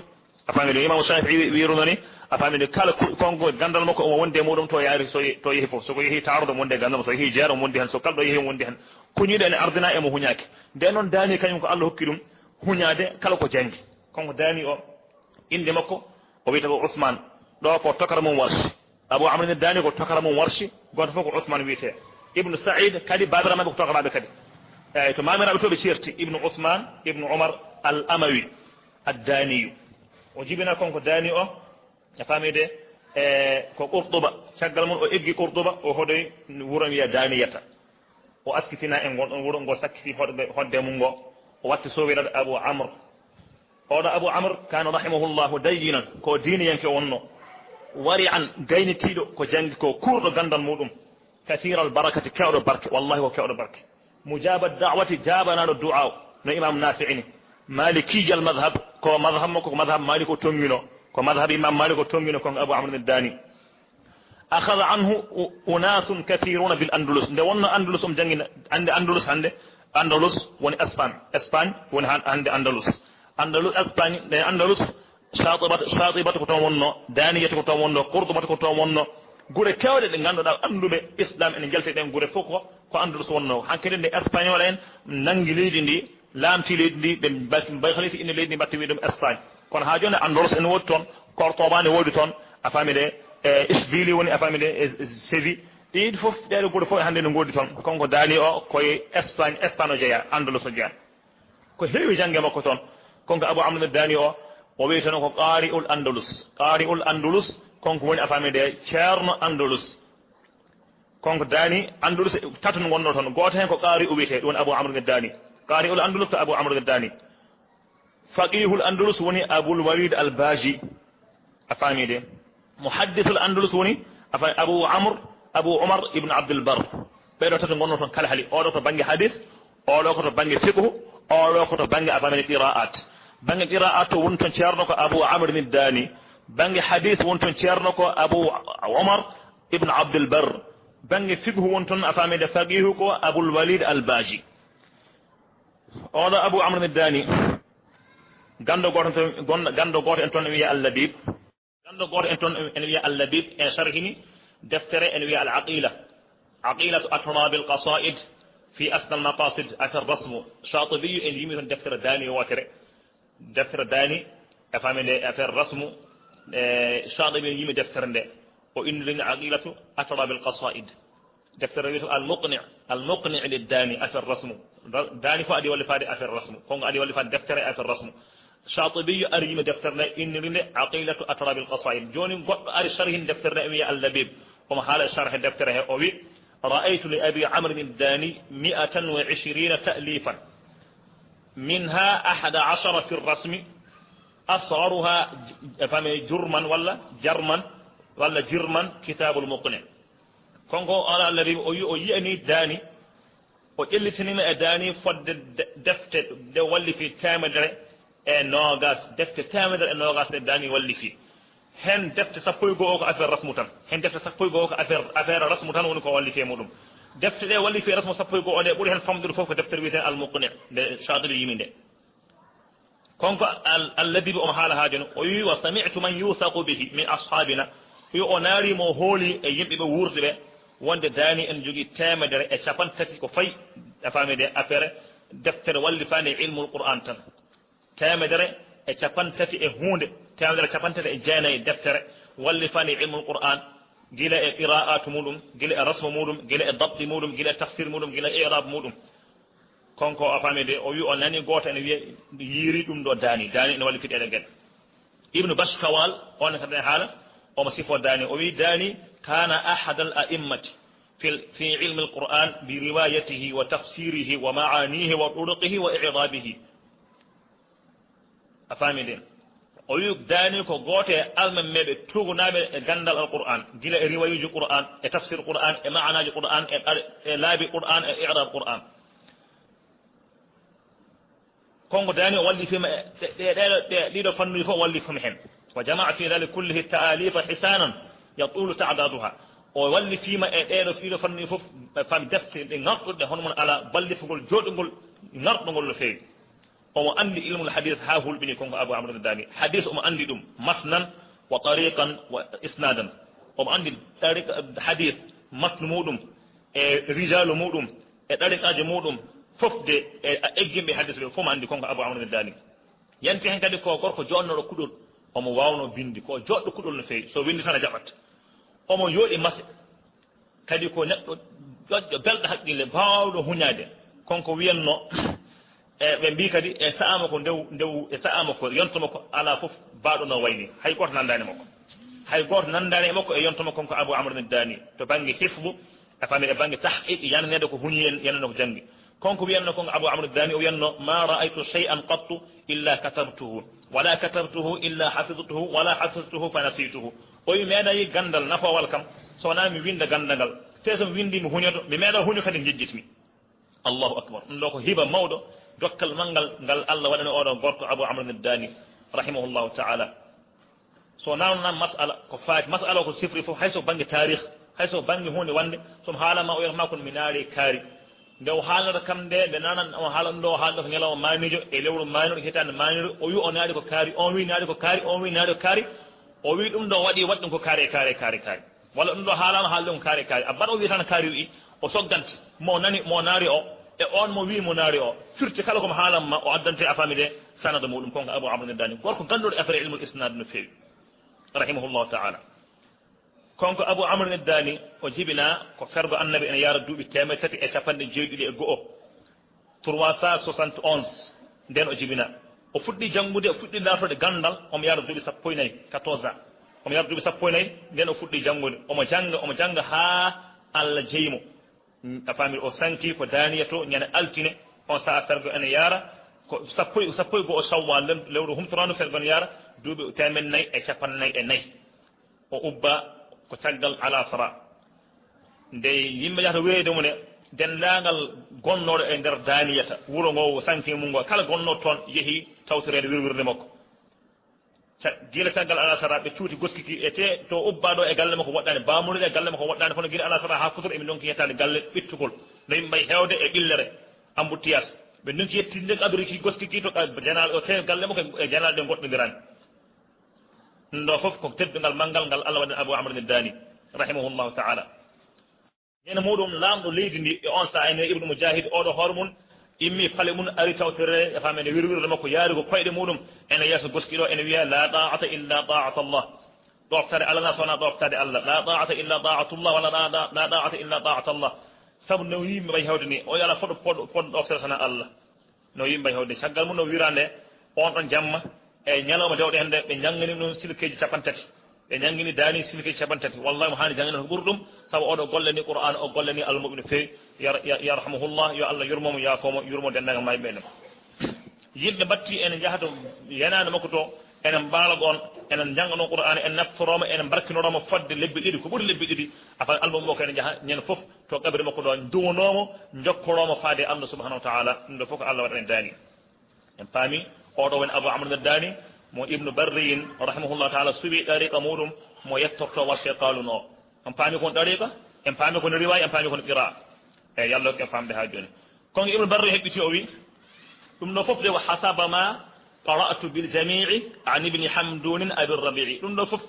A faamii ɗum? Imaamu Shaafi'i wi-, wiruno ni, a faamii ɗum? Kala ku-, konngo ganndal makko omo wonde e muɗum to yaari, so ye-, to yehi fof. So ko yehi taarde omo wonde e ganndal mum, so yehi jeer omo wondi heen, so kala ɗo yehi omo wondi heen. Kuñiiɗo ene ardina e mo huñaaki. Nden noon daani kañum ko Allah hokki ɗum huñaade kala ko janngi. Kanko daani o, innde makko, o wiyata ko Usmaan. Ɗo ko tokara mum Warshi. Abu Amr Daani ko tokara mum Warshi, gooto fof ko Usmaan wiyetee. Ibnu Sa'iid kadi, baabiraaɓe maɓɓe ko tokaraaɓe kadi. Eey, to maamiraaɓe to ɓe ceerti, Ibnu Usmaan, Ibnu Umar Al Amawi Ad Daaniyu. O jibina kanko Daani o, a faamii de, e ko Qurtuba. Caggal mum o eggi Qurtuba, o hoɗoyi wuro wiyee Daaniyata. O askitina e ngol ɗon wuro, ngo sakkiti hoɗde, hoɗde mum ngo, o watti sowirade Abu Amr. Oɗo Abu Amr kaana rahimahullahu dayyinan, ko diiniyanke wonno, wari'an, gaynitiiɗo ko janngi ko, kuurɗo ganndal muɗum, kathiiral barakati, keewɗo barke, wallahi ko keewɗo barke. Mujaabat da'wati, jaabanaaɗo du'aa, no Imaam Naafi'i ni. Maalikiyal madhab, ko madhab makko ko madhab Maalik o tonngino, ko madhab Imaam Maalik o tonngino kon Abu Amr Daani. Akhadha anhu u-, unasun kathiruna bil Andalus. Nde wonno Andalus, omo janngina, annde Andalus hannde, Andalus woni Espagne, Espagne woni han-, hannde Andalus. Andalus, Espagne, nde Andalus, Shatibat, Shatibat ko toon wonno, Daniyat ko toon wonno, Qurtubat ko toon wonno. Gure keewɗe ɗe ngannduɗaa annduɓe Islam ene njalti ɗen gure fof ko, ko Andalus wonno. Hankadi nde Espagnol en nanngi leydi ndi, laamti leydi ndi, ɓe mba-, mba-, halifa inni leydi ndi, mbaɗti wiyde ɗum Espagne. Kono haa jooni Andalus ene woodi toon, Cordoba ne woodi toon, a faami de, e Isbili woni, a faami de, e, e Séville. Ɗiɗi fof, ɗeɗo gure fof hannde no ngoodi toon. Kanko Daani o, koye Espagne, Espagne o jeyaa, Andalus o jeyaa. Ko heewi jannge makko toon. Kanko Abu Amr Daani o, o wiyeteno ko Qari'ul Andalus. Qari'ul Andalus, kanko woni, a faami de, ceerno Andalus. Kanko Daani, Andalus tato no wonno toon. Gooto heen ko Qari'u wiyetee, ɗum woni Abu Amr Daani. Qari'ul Andalus ko Abu Amr Daani. Faqihul Andalus woni Abul Walid Al Baji. A faami de? Muhaddisul Andalus woni, a faami, Abu Amr, Abu Umar ibn Abdul Barr. Ɓeeɗo tato ngonno toon kala hali. Oɗo to bannge hadis, oɗo ko to bannge fiqhu, oɗo ko to bannge, a faami, qiraat. Bannge qiraat to woni toon ceerno ko Abu Amr Daani. Bannge hadis woni toon ceerno ko Abu Umar ibn Abdul Barr. Bannge fiqhu woni toon, a faami de, faqihu ko Abul Walid Al Baji. Oɗo Abu Amr Daani, ganndo gooto en toon, gon-, ganndo gooto en toon wiya Al Labib. Ganndo gooto en toon en wiya Al-Labib, en sharhini deftere en wiya Al-Aqila. Aqilatu Atrabil Qasaid fi Asna Al-Maqasid, affaire rasmu. Shatibiyu en yimi toon deftere daani wootere. Deftere daani, a faami nde, affaire rasmu. E, Shatibiyu en yimi deftere nde. O inndirini Aqilatu Atrabil Qasaid. Deftere wiyetee Al-Muqni', Al-Muqni' lid-Dani, affaire rasmu. Ra-, Dani fof adi wallifaade affaire rasmu. Konko adi wallifaade deftere affaire rasmu. Shatibiyu ari yimi deftere nde, inniri nde Aqilatu Atrabil Qasaid. Jooni goɗɗo ari sharhin deftere nde, wiya Al-Labib. Omo haala sharh deftere he, o wi: "Ra'aytu li Abi Amrin ad-Dani mi'atan wa ishrina ta'lifan. Minha ahada ashara fi rasmi, asgharuha j-, fami jurman walla jarman walla jirman, Kitabul Muqni'." Konko ala Labib, o wi o yiyanii Dani, o ƴellitiniima e Dani fodde de-, defte ɗe wallifi teemedere e noogas, defte teemedere e noogas ɗe Dani wallifi. Heen defte sappo e go'o ko affaire rasmu tan. Heen defte sappo e go'o ko affaire, affaire rasmu tan woni ko wallifi e muɗum. Defte ɗe wallifi e rasmu sappo e go'o ɗe, ɓuri heen famɗude fof ko deftere wiyetee Al-Muqni' nde Shatibi yimi nde. Konko Al-, Al-Labibi omo haala haa jooni, o wi: "Wa sami'tu man yuthaqu bihi min ashabina." O wi o naari mo hooli e yimɓe ɓe wuurɓe ɓe, wonde Dani en jogii teemedere e cappanɗe tati ko fayi, a faami de, affaire deftere wallifaande e ilmul Qur'an tan. Teemedere e cappanɗe tati e huunde, teemedere e cappanɗe tati e jeenayi deftere wallifaande e ilmul Qur'an, gila e qira'atu muɗum, gila e rasmu muɗum, gila e dabti muɗum, gila e tafsir muɗum, gila e i'rab muɗum. Konko a faami de, o wi o nani gooto ene wiya yiiri ɗum ɗo Dani, Dani ene wallifi ɗeɗe geɗe. Ibnu Bashkawal, on kadi haala, omo sifo Dani, o wi: "Dani kana ahadal a'immati fi, fi ilmi al-Qur'an bi riwayatihi wa tafsirihi wa ma'anihi wa turuqihi wa i'rabihi." A faami de? O wi Dani ko gooto e almameeɓe tuugunaaɓe e ganndal Al-Qur'an, gila e riwayuuji Qur'an, e tafsir Qur'an, e ma'anaaji Qur'an, e ɗar-, e laabi Qur'an, e i'rab Qur'an. Konko Dani o wallifiima e ɗe, ɗe, ɗe, ɗe, ɗiɗo fannuji fof o wallifiima heen. Wa jama'a fi dhalika kullihi ta'alifa hisanan yatulu ta'daduha. O wallifiima e ɗeɗo, ɗiɗo fannuji fof, e fami defte ɗe ŋarɗuɗe, hono mon ala ballifugol jooɗugol ŋarɗugol no feewi. Omo anndi ilmul hadis haa hulɓini, konko Abu Amr Dani. Hadis omo anndi ɗum, masnan wa tariqan wa isnadan. Omo anndi tariqa hadis, matnu muɗum, e rijalu muɗum, e tariqaaji muɗum, fof de, e eggimɓe hadis ɓe, fof mo anndi, konko Abu Amr Dani. Yanti heen kadi ko gorko joɗnoɗo kuɗol, omo waawno binndi, ko joɗɗo kuɗol no feewi, so winndi tan a jaɓat. Omo yooɗi mase. Kadi ko neɗɗo ƴoƴƴo, belɗo haqqille, baawɗo huñaade. Konko wiyanno, e ɓe mbii kadi, e sa'ama ko ndew, ndew, e sa'ama ko yonto makko alaa fof baaɗo no wayni. Hay gooto nanndaani makko. Hay gooto nanndaani e makko e yonto makko, konko Abu Amr Dani. To bannge hifdu, a faami, e bannge tahqiq, yananeede ko huñi en, yanano ko janngi. Konko wiyanno, konko Abu Amr Dani, o wiyanno: "Ma ra'aytu shay'an qattu illa katabtuhu, wala katabtuhu illa hafiztuhu, wala hafiztuhu fa nasituhu." O wi, meeɗa yi ganndal nafoowal kam, so wonaa mi winnda ganndal ngal. Te so mi winndi, mi huñoto, mi meeɗa huño kadi, njejjitmi. Allahu akbar. Ɗum ɗo ko hiba mawɗo, dokkal manngal ngal Allah waɗani oɗo gorko Abu Amr Dani, rahimahullahu ta'ala. So wonaa noon, masala ko faati, masala ko sifri fof, hay so bannge taarih, hay so bannge huunde wonnde, so mi haala ma, o wiyata ma kono mi naari kaari. Nde o haalnata kam nde, nde nanan o haala ɗum ɗo, o haalnata ko ñalawma maaniijo, e lewru maaniiɗo, hitaande maaniiɗo, o wi o naari ko kaari, on wi naari ko kaari, on wi naari ko kaari, o wi ɗum ɗo waɗi, waɗi ɗum ko kaari, kaari, kaari, kaari. Walla ɗum ɗo haalaama, haali ɗum kaari, kaari. A mbaɗa o wiya tan kaari wi'i, o soggante, mo nani, mo naari o, e on mo wi'i mo naari o. Firti kala ko mo haalan ma, o addante, a faami de, sanada muɗum, konko Abu Amr Dani. Gorko ganndooɗo affaire ilmul isnad no feewi, rahimahullahu ta'ala. Konko Abu Amr Dani, o jibinaa ko fergo Annabi ene yaara duuɓi teemedde tati e cappanɗe jeeɗiɗi e go'o, trois cent soixante et onze, nden o jibinaa. O fuɗɗi janngude, o fuɗɗi laatoɗe ganndal, omo yaara duuɓi sappo e nayi, quatorze ans. Omo yaara duuɓi sappo e nayi, nden o fuɗɗi janngude. Omo jannga, omo jannga haa Allah jeyi mo. A faami, o sanki ko Daniya to ñande altine, on sa'a fergo ene yaara, ko sappo e, sappo e go'o Shawwal, lem-, lewru humtoraandu fergo ene yaara, duuɓi teemedde nayi e cappanɗe nayi e nayi. O ubba ko caggal alasara. Nde yimɓe yahata weeyo mum e denndaangal gonnooɗo e nder Daniyata, wuro ngo o sanki mum ngo, kala gonnooɗo toon yehi tawtoreede wirwirde makko. Ca-, gila caggal alasara ɓe cuuti goskiki e te to ubbaa ɗo e galle makko woɗɗaani, baamuɗo e galle makko woɗɗaani, kono gila alasara haa futuro emin ndonki yettaade galle ɓittugol. No yimɓe mbayi heewde e ɓillere, embouteillage. Ɓe ndonki yettinde adoriki goskiki to ka-, janaal o te galle makko e janaal ɗe ngoɗɗondiraani. Ɗum ɗo fof ko teddungal manngal ngal Allah waɗani Abu Amr Dani, rahimahullahu ta'ala. Ene muɗum laamɗo leydi ndi e on saha ene Ibnu Mujahid, oɗo hoore mum immi pale mum, ari tawtore e famede wirwirde makko, yaari ko koyɗe muɗum ene yeeso goskiɗo, ene wiya: "La ta'ata illa ta'ata Allah." Ɗoftade Allah na sona ɗoftade Allah. "La ta'ata illa ta'atullah," walla "La, la, la ta'ata illa ta'ata Allah." Sabu no yimɓe mbayi hewde ni, o yala foɗo, foɗo, foɗo ɗoftade sona Allah. No yimɓe hewde caggal mum no wirande on ɗon jamma e ñalawma dewɗe hannde, ɓe njangani ɗum silkeji capanɗe tati. Ɓe njangini Dani silkeji capanɗe tati. Wallahi, mo haani jangande ko ɓuri ɗum, sabu oɗo gollani Qur'an, o gollani Allah muɓɓi no feewi. Yar-, yar-, yarhamuhullah, yo Allah yurmo mo, yaafo mo, yurmo denndaangal maayɓe ɓe. Yimɓe mbatti ene njaha to yenaande makko to, ene mbaala ɗon, ene njanga ɗon Qur'an, ene naftorooma, ene mbarkinorooma fodde lebbi ɗiɗi, ko ɓuri lebbi ɗiɗi. Afan almuɓɓe makko ene njaha ñande fof to qabri makko ɗo, nduwanoomo, njokkorooma faade Allah subhanahu wa ta'ala. Ɗum ɗo fof ko Allah waɗani Dani. En paami, oɗo woni Abu Amr Dani, mo Ibnu Barriyin, rahimahullah ta'ala, suɓi ɗariqa muɗum, mo yettorto warse Qalun o. En paami kon ɗariqa, en paami kon riwaya, en paami kon qira'a. E yalla ko en famde ha joni. Kon Ibnu Barri heɓɓiti o wi, ɗum ɗo fof de ko hasaba ma qara'tu bil jami'i an Ibni Hamdunin Abi Rabi'i. Ɗum ɗo fof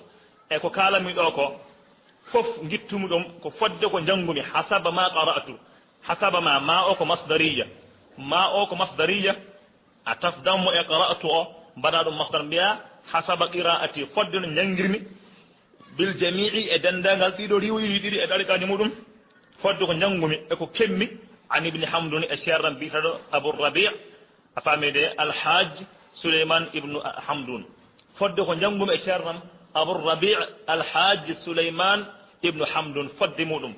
e ko kaalami ɗo ko, fof gittumi ɗum ko fodde ko njangumi, hasaba ma qara'tu. Hasaba ma, ma o ko masdariya. Ma o ko masdariya, a tafdammo e qara'tu o, mbaɗa ɗum masdar mbiya, hasaba qira'ati, fodde no njangirmi, bil jami'i, e denndaangal ɗiɗo riwayuji ɗiɗi e ɗariqaaji muɗum, fodde ko njangumi e ko kemmi, an Ibni Hamdun, e ceernam biyeteeɗo Abu Rabi', a faami de, Alhaj Suleyman Ibnu Hamdun. Fodde ko njangumi e ceernam Abu Rabi', Alhaj Suleyman Ibnu Hamdun, fodde muɗum.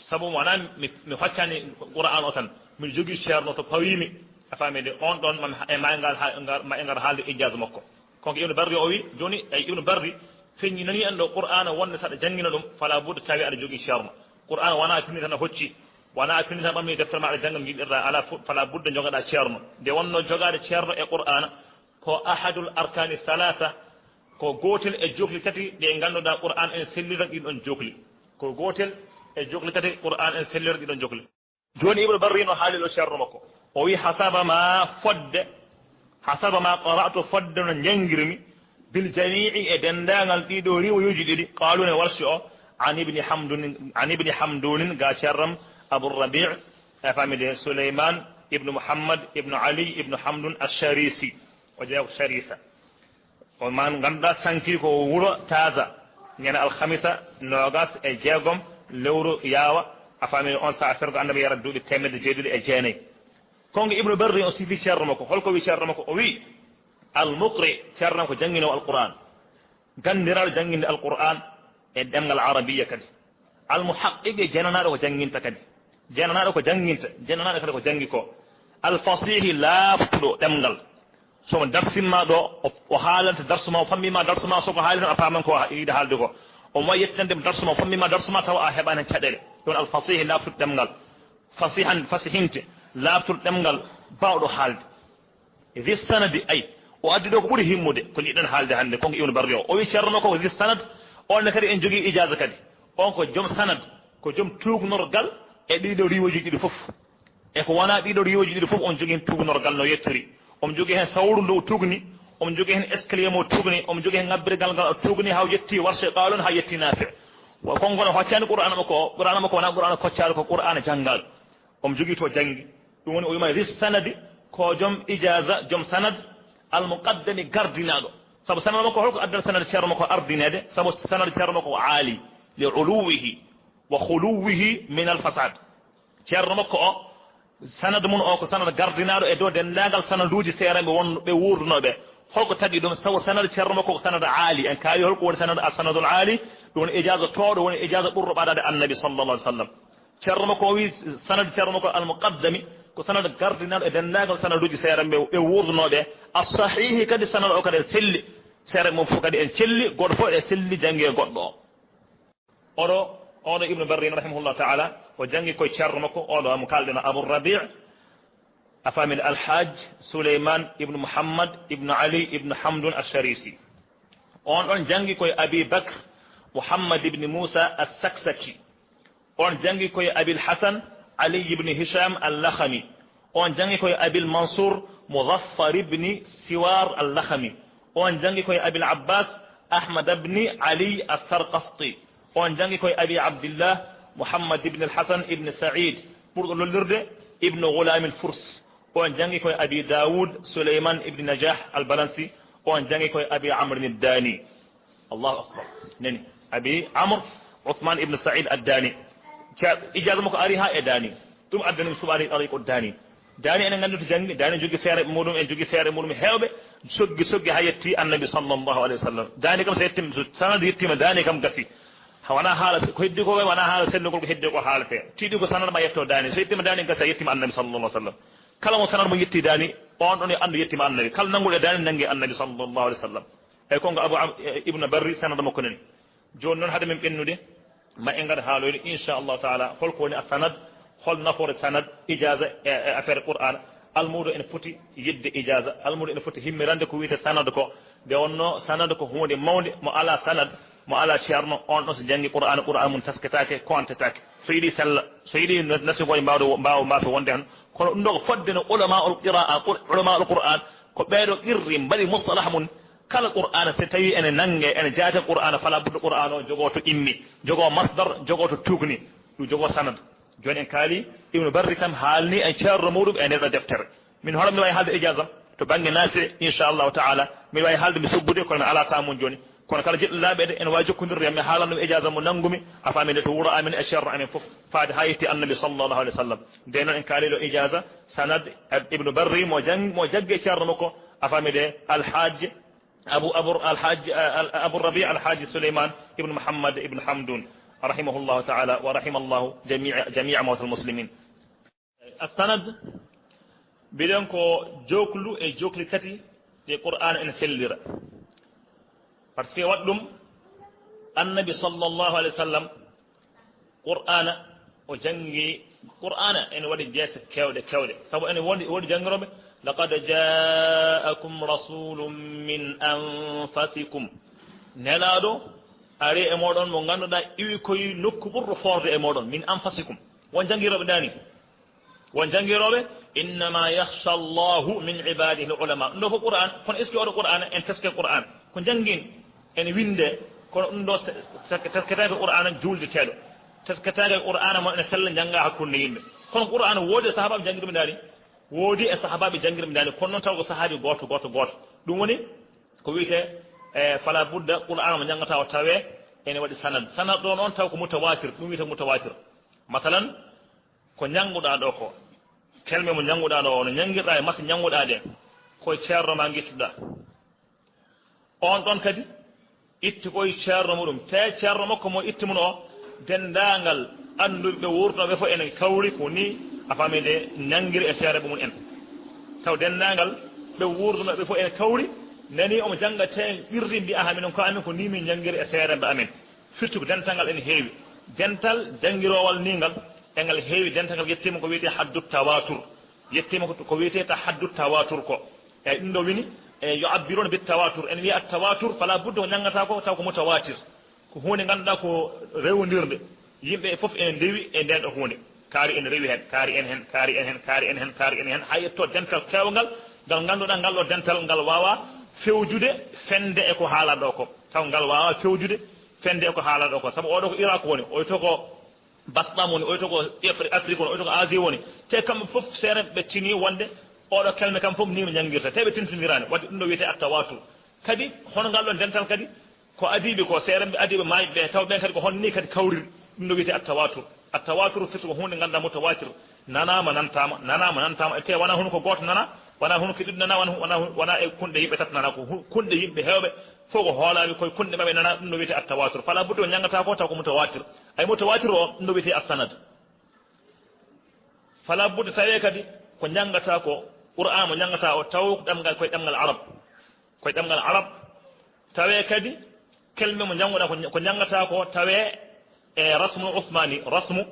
Sabu wonaa mi, mi hoccani Qur'aan o tan, miɗo jogii ceerno to pawimi, a faami de, on ɗon ma, e ma ngal ha-, ngal, ma e ngal haalde ijaaza makko. Kon ko Ibnu Barri o wi, joni, ay, Ibnu Barri feññinani en ɗo Qur'aana wonde saɗa janngina ɗum, fala budda tawi aɗa jogii ceerno. Qur'aana wona pinndi tan a hocci, wona pinndi tan ɓamni deftere ma aɗa jannga ngiɗirɗa, ala fu-, fala budda jogaɗa ceerno. Nde wonno jogaade ceerno e Qur'aana, ko ahadul arkani salasa, ko gootel e jokli tati ɗe ngannduɗaa Qur'aana en sellira ɗin ɗon jokli. Ko gootel e jokli tati Qur'aana en sellira ɗin ɗon jokli. Jooni Ibnu Barri no haali ɗo ceerno makko. O wi, "Hasaba ma fodde, hasaba ma qara'tu fodde no njanngirmi, bil jami'i e denndaangal ɗiɗo riwayuuji ɗiɗi, qaalu ne warsi o, an Ibni Hamdun, an Ibni Hamdunin ga ceerno am Abu Rabi', a faami de, Suleyman ibnu Muhammad ibnu Ali ibnu Hamdun Asharisi." O jeyaa ko Sharisa. On man ngannduɗaa sanki ko wuro Taza, ñande alhamisa noogas e jeegom lewru Yaawa, a faami on sa fergo Annabi yara duuɓi teemedde jeeɗiɗi e jeenayi. Kon ko Ibnu Barri o sifi ceerno makko. Holko wi ceerno makko? O wi, "Al-Muqri", ceerno ko jannginoowo Alqur'aan, ganndiraaɗo jannginde Alqur'aan e ɗemngal Arabiya kadi. Al-Muhaqqiqi, jananaaɗo ko jannginta kadi. Jananaaɗo ko jannginta, jananaaɗo kadi ko janngi ko. Al-Fasihi, laaɓtuɗo ɗemngal. So mo darsimma ɗo, o, o haalanta darsu ma, o fammima darsu ma, so ko haali tan a faaman ko yiɗi haalde ko. Omo wawi yettande darsu ma, o fammima darsu ma, tawa a heɓani hen caɗeele. Ɗum al-fasihi, laaɓtuɗo ɗemngal. Fasihan, fasihinte, laaɓtuɗo ɗemngal, baawɗo haalde. Zi sanadi, ay, o addi ɗo ko ɓuri himmude, ko jiɗɗen haalde hannde, kon ko Ibnu Barri o. O wi ceerno makko ko zi sanad, on ne kadi en jogii ijaaza kadi. On ko joom sanad, ko joom tuugnorgal e ɗiɗo riwayuuji ɗiɗi fof. E ko wonaa ɗiɗo riwayuuji ɗiɗi fof, on jogii heen tuugnorgal no yettiri. Omo jogii heen sawru ndu o tuugni, omo jogii heen escalier mo o tuugni, omo jogii heen ŋabbirgal ngal o tuugni, haa o yetti warse Qaalun, haa yetti Naafi'. Wa kon kono hoccani Qur'aana makko o, Qur'aana makko wonaa Qur'aana koccaɗo, ko Qur'aana janngaaɗo. Omo jogii to janngi. Ɗum woni o wiima zi sanadi, ko joom ijaaza, joom sanad, al muqaddami gardinaaɗo. Sabu sanad makko, holko addata sanad ceerno makko ardineede? Sabu sanad ceerno makko ko aali, li uluwihi wa khuluwihi min al fasad. Ceerno makko o, sanad mum o ko sanad gardinaaɗo e dow denndaangal sanaduuji seeranɓe wonɓe wuurdunooɓe. Holko tagi ɗum? Sabu sanad ceerno makko ko sanad aali. En kaawi holko woni sanad, al sanadul aali? Ɗum woni ijaaza tooɗo, woni ijaaza ɓurɗo ɓadaade Annabi sallallahu alaihi wasallam. Ceerno makko o wi sanad ceerno makko al muqaddami ko sanad gardinaaɗo e denndaangal sanaduuji seeranɓe ɓe wuurdunooɓe. As sahihi kadi sanad o kadi en selli. Seeranɓe mum fof kadi en celli, gooto fof e selli janngi e goɗɗo o. Oɗo, oɗo Ibnu Barrin rahimahullah ta'ala, o janngi koye ceerno makko, oɗo mo kaalɗen Abu Rabi', a faami, Alhaj Suleyman ibnu Muhammad ibnu Ali ibnu Hamdun Asharisi. On ɗon janngi koye Abi Bakr Muhammad ibni Musa As-Saksaki. On janngi koye Abil Hasan Ali ibni Hisham Al-Lakhami. On janngi koye Abil Mansur Muzaffar ibni Siwar Al-Lakhami. On janngi koye Abil Abbas Ahmad ibn Ali as-Sarqasti. On janngi ko e Abi Abdillah Muhammad ibn al-Hasan ibn Sa'id, ɓurɗo lollirde Ibn Ghulam al-Furs. On janngi ko e Abi Dawud Sulayman ibn Najah al-Balansi. On janngi ko e Abi Amr ad-Dani. Allahu akbar. Nani, Abi Amr Uthman ibn Sa'id ad-Dani. Ca-, ijaaza makko ari ha e Dani. Ɗum addani ɗum suɓaade tariqu Dani. Dani enen nganndi to janngi, Dani jogi seere muɗum, en jogi seere muɗum heewɓe, soggi, soggi haa yetti Annabi sallallahu alayhi wa sallam. Dani kam so yettima, so sanad yettima Dani kam gasi. Ha wona haala, ko heddi ko wona haala sendugol, ko heddi ko haalete. Tiiɗi ko sanad ma yetto Dani. So yettima Dani gasi, a yettima Annabi sallallahu alayhi wa sallam. Kala mo sanad mo yetti Dani, on ɗon yo anndu yettima Annabi. Kala nannguɗo Dani nanngi Annabi sallallahu alayhi wa sallam. E konko Abu Am-, e Ibnu Barri sanad makko nani. Jooni noon, hade min ɓennude, ma en ngar haaloyde, inchallahu taala, holko woni a sanad, hol nafoore sanad, ijaaza e, e affaire Qur'an. Almuudo ene foti yidde ijaaza, almuudo ene foti himmirande ko wiyete sanad ko. Nde wonno sanad ko huunde mawnde, mo ala sanad, mo ala ceerno, on ɗon so janngi Qur'an, Qur'an mum tasketaake, kontetaake. So yiɗi sella, so yiɗi nasugol mbawde, mbaawa, mbaawa wonde tan. Kono ɗum ɗo ko fodde no ulamaul qira'a, qur-, ulamaul Qur'an, ko ɓeeɗo qirri, mbaɗi mustalah mum, kala Qur'aana, so tawi ene nannge, ene jaate Qur'aana, fala budda Qur'aana o jogoo to immi, jogoo masdar, jogoo to tuugni, ɗum jogoo sanad. Jooni en kaali, Ibnu Barri kam haalni en ceerno muɗum e nder ɗo deftere. Min hoore mi wawi haalde ijaaza to bannge naafire, inchallahu taala, miɗo wawi haalde mi soggude, kono mi ala temps mum jooni. Kono kala jiɗɗo laaɓeede, ene wawi jokkondirde, mi haalan ɗum ijaaza mo nanngumi, a faami nde to wuro amen e ceerno amen fof, faade haa yetti Annabi sallallahu alayhi wa sallam. Nde noon en kaali ɗo ijaaza, sanad, Ibnu Barri mo jang-, mo jagge ceerno makko, a faami nde Alhaaj Abu, Abu, Alhaji, eh, Al-, Abu Rabi Alhaji Sulaiman ibn Muhammad ibn Hamdun, rahimahullahu ta'ala, wa rahimallahu jami'a, jami'a mawtal muslimin. As-sanad, mbiɗen ko joklu e jokli tati ɗe Qur'an ene sellira. Par ce que waɗi ɗum, Annabi sallallahu alayhi wa sallam, Qur'aana, o janngi Qur'aana, ene waɗi jeese keewɗe, keewɗe. Sabu ene woodi, woodi janngirooɓe, "Laqad jaakum rasulun min anfasikum." Nelaaɗo ari e mooɗon mo ngannduɗaa iwi koye nokku ɓurɗo foorde e mooɗon, "min anfasikum." Won janngirooɓe daani. Won janngirooɓe, "Innama yakhsha Allahu min ibadihi al-ulama." Ɗum ɗo ko Qur'an, kono est-ce que oɗo Qur'an en teske Qur'an? Ko janngin en winde, kono ɗum ɗo se-, se-, tesketaake Qur'an juuldeteeɗo. Tesketaake Qur'an mo ene sella jannga hakkunde yimɓe. Kono Qur'an woodi e sahaabaaɓe janngi ɗum daari. Woodi e sahaabaaɓe janngi ɗum daari. Kono noon taw ko sahaabi gooto, gooto, gooto. Ɗum woni ko wiyetee, e, fala budda Qur'an mo janngata o tawe ene waɗi sanad. Sanad ɗo noon taw ko mutawatir. Ɗum wiyetee mutawatir. Masalan, ko njannguɗaa ɗo ko, kelme mo njannguɗaa ɗo, no njanngirɗaa e masi njannguɗaa ɗe, ko e ceerno ma ngittuɗaa. On ɗon kadi, itti ko e ceerno muɗum, te ceerno makko mo itti mum o, denndaangal annduɓe ɓe wuurnooɓe fof enen kawri ko ni, a faami nde, njanngiri e seereɓe mum en. Taw denndaangal ɓe wuurnooɓe fof enen kawri, nani omo jannga te ɓirri mbi, "Aha, minen ko amin ko ni min njanngiri e seereɓe amin." Firti ko dental ngal ene heewi. Dental janngiroowal ni ngal, e ngal heewi, dental ngal yettiima ko wiyetee haddu tawatur. Yettiima ko, ko wiyetee ta haddu tawatur ko. Eyi, ɗum ɗo woni, e, yo abbiron bit tawatur. En wiya at tawatur, fala budda ko njanngata ko, taw ko mutawatir. Ko huunde ngannduɗaa ko rewondirnde. Yimɓe fof ene ndewi e ndeen ɗo huunde. Kaari ene rewi heen, kaari en heen, kaari en heen, kaari en heen, kaari en heen, haa yetto dental keewngal, ngal ngannduɗaa ngal ɗo dental ngal waawaa fewjude fende e ko haalaa ɗo ko. Taw ngal waawaa fewjude fende e ko haalaa ɗo ko. Sabu oɗo ko Irak woni, oy to ko Basɗam woni, oy to ko Afri-, Afrique woni, oy to ko Asie woni. Te kamɓe fof seeɗa ɓe tini wonde oɗo kelme kam fof ni no njanngirta. Te ɓe tintindiraani. Waɗde ɗum ɗo wiyetee at tawatur. Kadi, hono ngal ɗon dental kadi, ko adiiɓe ko, seerenɓe adiiɓe maayɓe ɓe, taw ɓen kadi ko hon ni kadi kawriri. Ɗum no wiyetee at tawatur. At tawatur firti ko huunde ngannduɗaa mutawatir. Nanaama, nantaama, nanaama, nantaama. E te wonaa hunuko gooto nana, wonaa hunuko ɗiɗi nana, wonaa, wonaa, wonaa e kunɗe yimɓe tati nana, ko hu-, kunɗe yimɓe heewɓe, fof ko hoolaami koye kunɗe maɓɓe nana, ɗum no wiyetee at tawatur. Fala budda o njanngata ko taw ko mutawatir. Ay mutawatir o, ɗum no wiyetee as sanad. Fala budda tawee kadi ko njanngata ko, Qur'an mo njanngata o, taw ko ɗemngal, koye ɗemngal Arab. Koye ɗemngal Arab, tawee kadi kelme mo njannguɗaa ko, ko njanngata ko, tawee e rasmul usmani, rasmu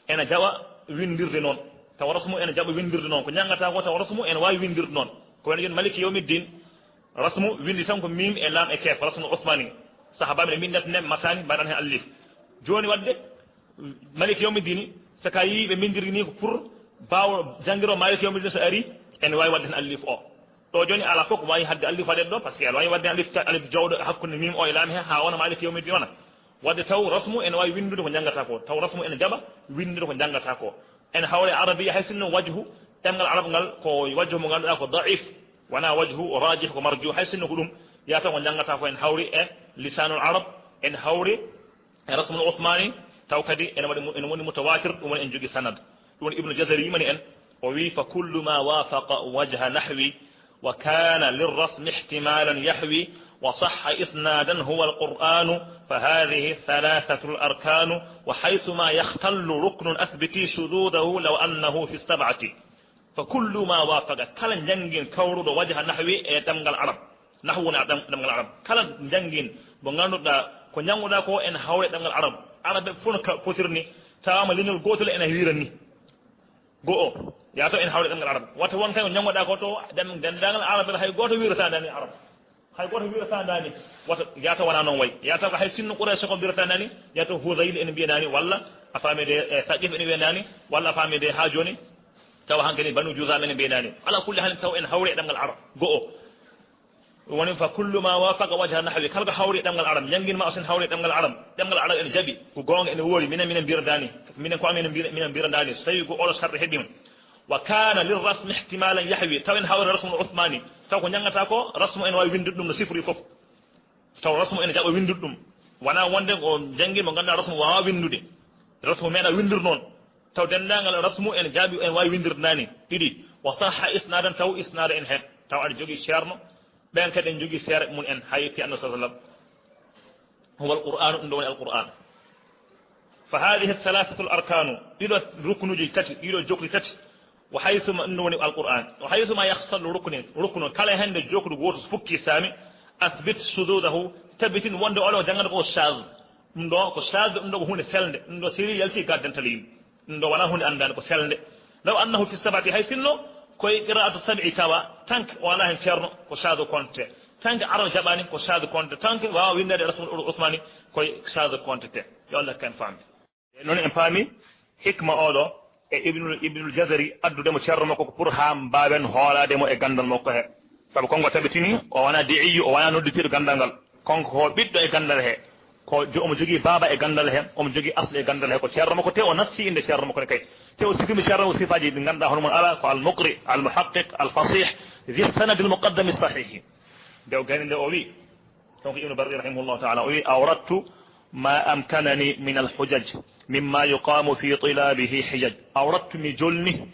ene jaɓa winndirde noon. Taw rasmu ene jaɓa winndirde noon. Ko njanngata ko, taw rasmu ene waawi winndirde noon. Ko wayno jooni Maliki Yawmiddin, rasmu winndi tan ko miim e laam e keef, rasmul usmani. Sahaabaaɓe ne mbinndat nden masani, mbaɗan heen allif. Jooni waɗde, Maliki Yawmiddini, so ka yii ɓe mbinndiri ni ko pour baawo janngiroo Maliki Yawmiddin so ari, ene waawi waɗde heen allif o. Ɗo jooni alaa fof ko waawi haɗde alif waɗeede ɗo, parce que aɗa waawi waɗde alif, alif jawɗo hakkunde miim o e laam he, haa wona ma alif yawmi din wona. Waɗde taw rasmu ene waawi winndude ko njanngataa ko, taw rasmu ene jaɓa winndude ko njanngataa ko. Ene hawre arabiya, hay sinno wajhu, ɗemngal arab ngal ko wajhu mo ngannduɗaa ko daif, wonaa wajhu o rajih, ko marju, hay sinno ko ɗum, yata ko njanngataa ko ene hawri e lisanul arab, ene hawri e rasmul usmani, taw kadi ene waɗi mu-, ene woni mutawatir, ɗum woni en jogi sanad. Ɗum woni Ibnu Jazari yimani en, o wi: "Fa kullu ma wafaqa wajha nahwi, wa kana lirrasmi ihtimalan yahwi, wa sahha isnadan huwa alqur'anu, fa hadhihi thalathatul arkanu, wa haythuma yakhtallu ruknun athbiti shududahu law annahu fi sab'ati." Fa kullu ma wafaqa, kala njanngin kawruɗo wajha nahwi e ɗemngal arab, nahwu wona ɗem-, ɗemngal arab, kala njanngin mo ngannduɗaa ko njannguɗaa ko ene hawre ɗemngal arab, arab ɓe fof no ka-, potirni, tawama leñol gootol ene wiira ni. Go'o, yaa taw ene hawre ɗemngal arab. Wata won kay ko njannguɗaa ko to ɗem-, denndaangal arab ɓe hay gooto wiirata ndani arab. Hay gooto wiirata ndani. Wata, yaa taw wonaa noon wayi. Yaa taw ko hay sinno Quraysh ko mbiyata ndani, yaa taw Hudayl ene mbiya ndani, walla a faami de, e Saqif ene wiya ndani, walla a faami de haa jooni, tawa hankadi Banu Juzaam ene mbiya ndani. Ala kulli haalin taw ene hawre e ɗemngal arab. Go'o. Ɗum woni fa kullu ma wafaqa wajha nahwi, kala ko hawri e ɗemngal arab, njanngin ma o sen hawri e ɗemngal arab, ɗemngal arab ene jaɓi, ko goonga ene woori, minen, minen mbirdaani, minen ko amen minen mbir-, minen mbirdaani, so tawi ko oɗo sarɗe heɓiima. Wa kana lirrasmi ihtimalan yahwi, taw ene hawri rasmul usmani, taw ko njanngataa ko, rasmu ene waawi winndude ɗum no sifori fof. Taw rasmu ene jaɓa winndude ɗum. Wonaa wonde o janngi mo ngannduɗaa rasmu waawaa winndude. Rasmu meeɗaa winndude noon. Taw denndaangal rasmu ene jaaɓi, ene waawi winndirde naani. Ɗiɗi, wa sahha isnaadan, taw isnaada ene heen. Taw aɗa jogii ceerno, ɓeen kadi ene njogii seere mum en, haa yettii Annabi sallallahu alaihi wasallam. Huwa al-Qur'an, ɗum ɗo woni al-Qur'an. Fa hadhihi thalathatul arkanu, ɗiɗo ruknuuji tati, ɗiɗo jokri tati, wa haythuma, ɗum ɗo woni al-Qur'an. Wa haythuma yakhtallu ruknin, ruknun, kala heen nde jokru gooto fukki saami, athbit shududahu, tabitin wonde oɗo janngata ko shadh. Ɗum ɗo ko shadh, ɗum ɗo ko huunde selnde, ɗum ɗo siri yalti gaddantal yimɓe. Ɗum ɗo wonaa huunde anndaande, ko selnde. Law annahu fi sab'ati, hay sinno koye qira'atu sab'i tawa, tanke o alaa heen ceerno, ko shadhu konte. Tanke arab jaɓaani, ko shadhu konte. Tanke waawa winndeede e rasmul usmani, koye shadhu konte te. Yo Allah kan faamde. E noon en paami hikma oɗo e Ibnul, Ibnul Jazari addude mo ceerno makko ko pour haa mbaawen hoolaade mo e ganndal makko he. Sabu konko tabitini, o wonaa di'iyyu, o wonaa nodditiiɗo ganndal ngal. Konko ko ɓiɗɗo e ganndal he. Ko jo-, omo jogii baaba e ganndal he, omo jogii asli e ganndal he. Ko ceerno makko te o nassi innde ceerno makko ne kay. Te o sifii mo ceerno o sifaaji ɗi ngannduɗaa hono mum alaa, ko al-muqri, al-muhaqqiq, al-fasih, dhi sanadil muqaddami sahihi. Nde o gayni nde o wi, donc Ibnu Barri rahimahullahu ta'ala, o wi: "Awrattu ma amkanani min al-hujaj, mimma yuqamu fi tilabihi hijaj." Awrattu, mi jolni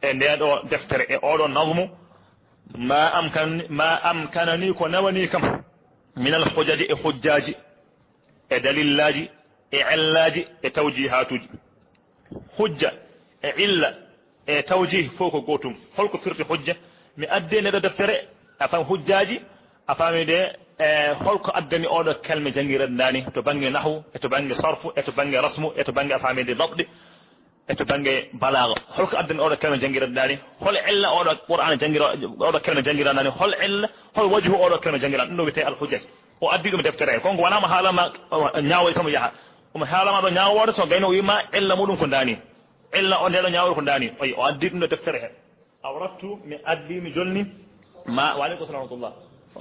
e nde ɗo deftere, e oɗo nazmu, ma amkan-, ma amkanani, ko nawani kam, min al-hujaji, e hujjaaji, e dalillaaji, e ellaaji, e tawjihaatuuji. Hujja, e illa, e tawjih fof ko gootum. Holko firti hujja? Mi addi nde ɗo deftere, a faami hujjaaji, a faami de, e holko addani oɗo kalme janngiranɗaani to bannge nahwu, e to bannge sarfu, e to bannge rasmu, e to bannge a faami de dabdi, e to bannge balaaga. Holko addani oɗo kalme janngiranɗaani? Hol illa oɗo Qur'aana janngira-, oɗo kalme janngiranɗaani? Hol illa, hol wajhu oɗo kalme janngiran? Ɗum ɗo wiyetee al-hujjaj. O addi ɗum e deftere he. Kon ko wonaa mo haalama, o ñaawoy kam yaha. Omo haalama ɗo ñaawoore, so gayno o wiima illa muɗum ko ndaani. Illa o nde ɗo ñaawoore ko ndaani. Oy, o addi ɗum ɗo deftere he. Awrattu, mi addi, mi jolni. Ma, wa alaikum salam wa rahmatullah.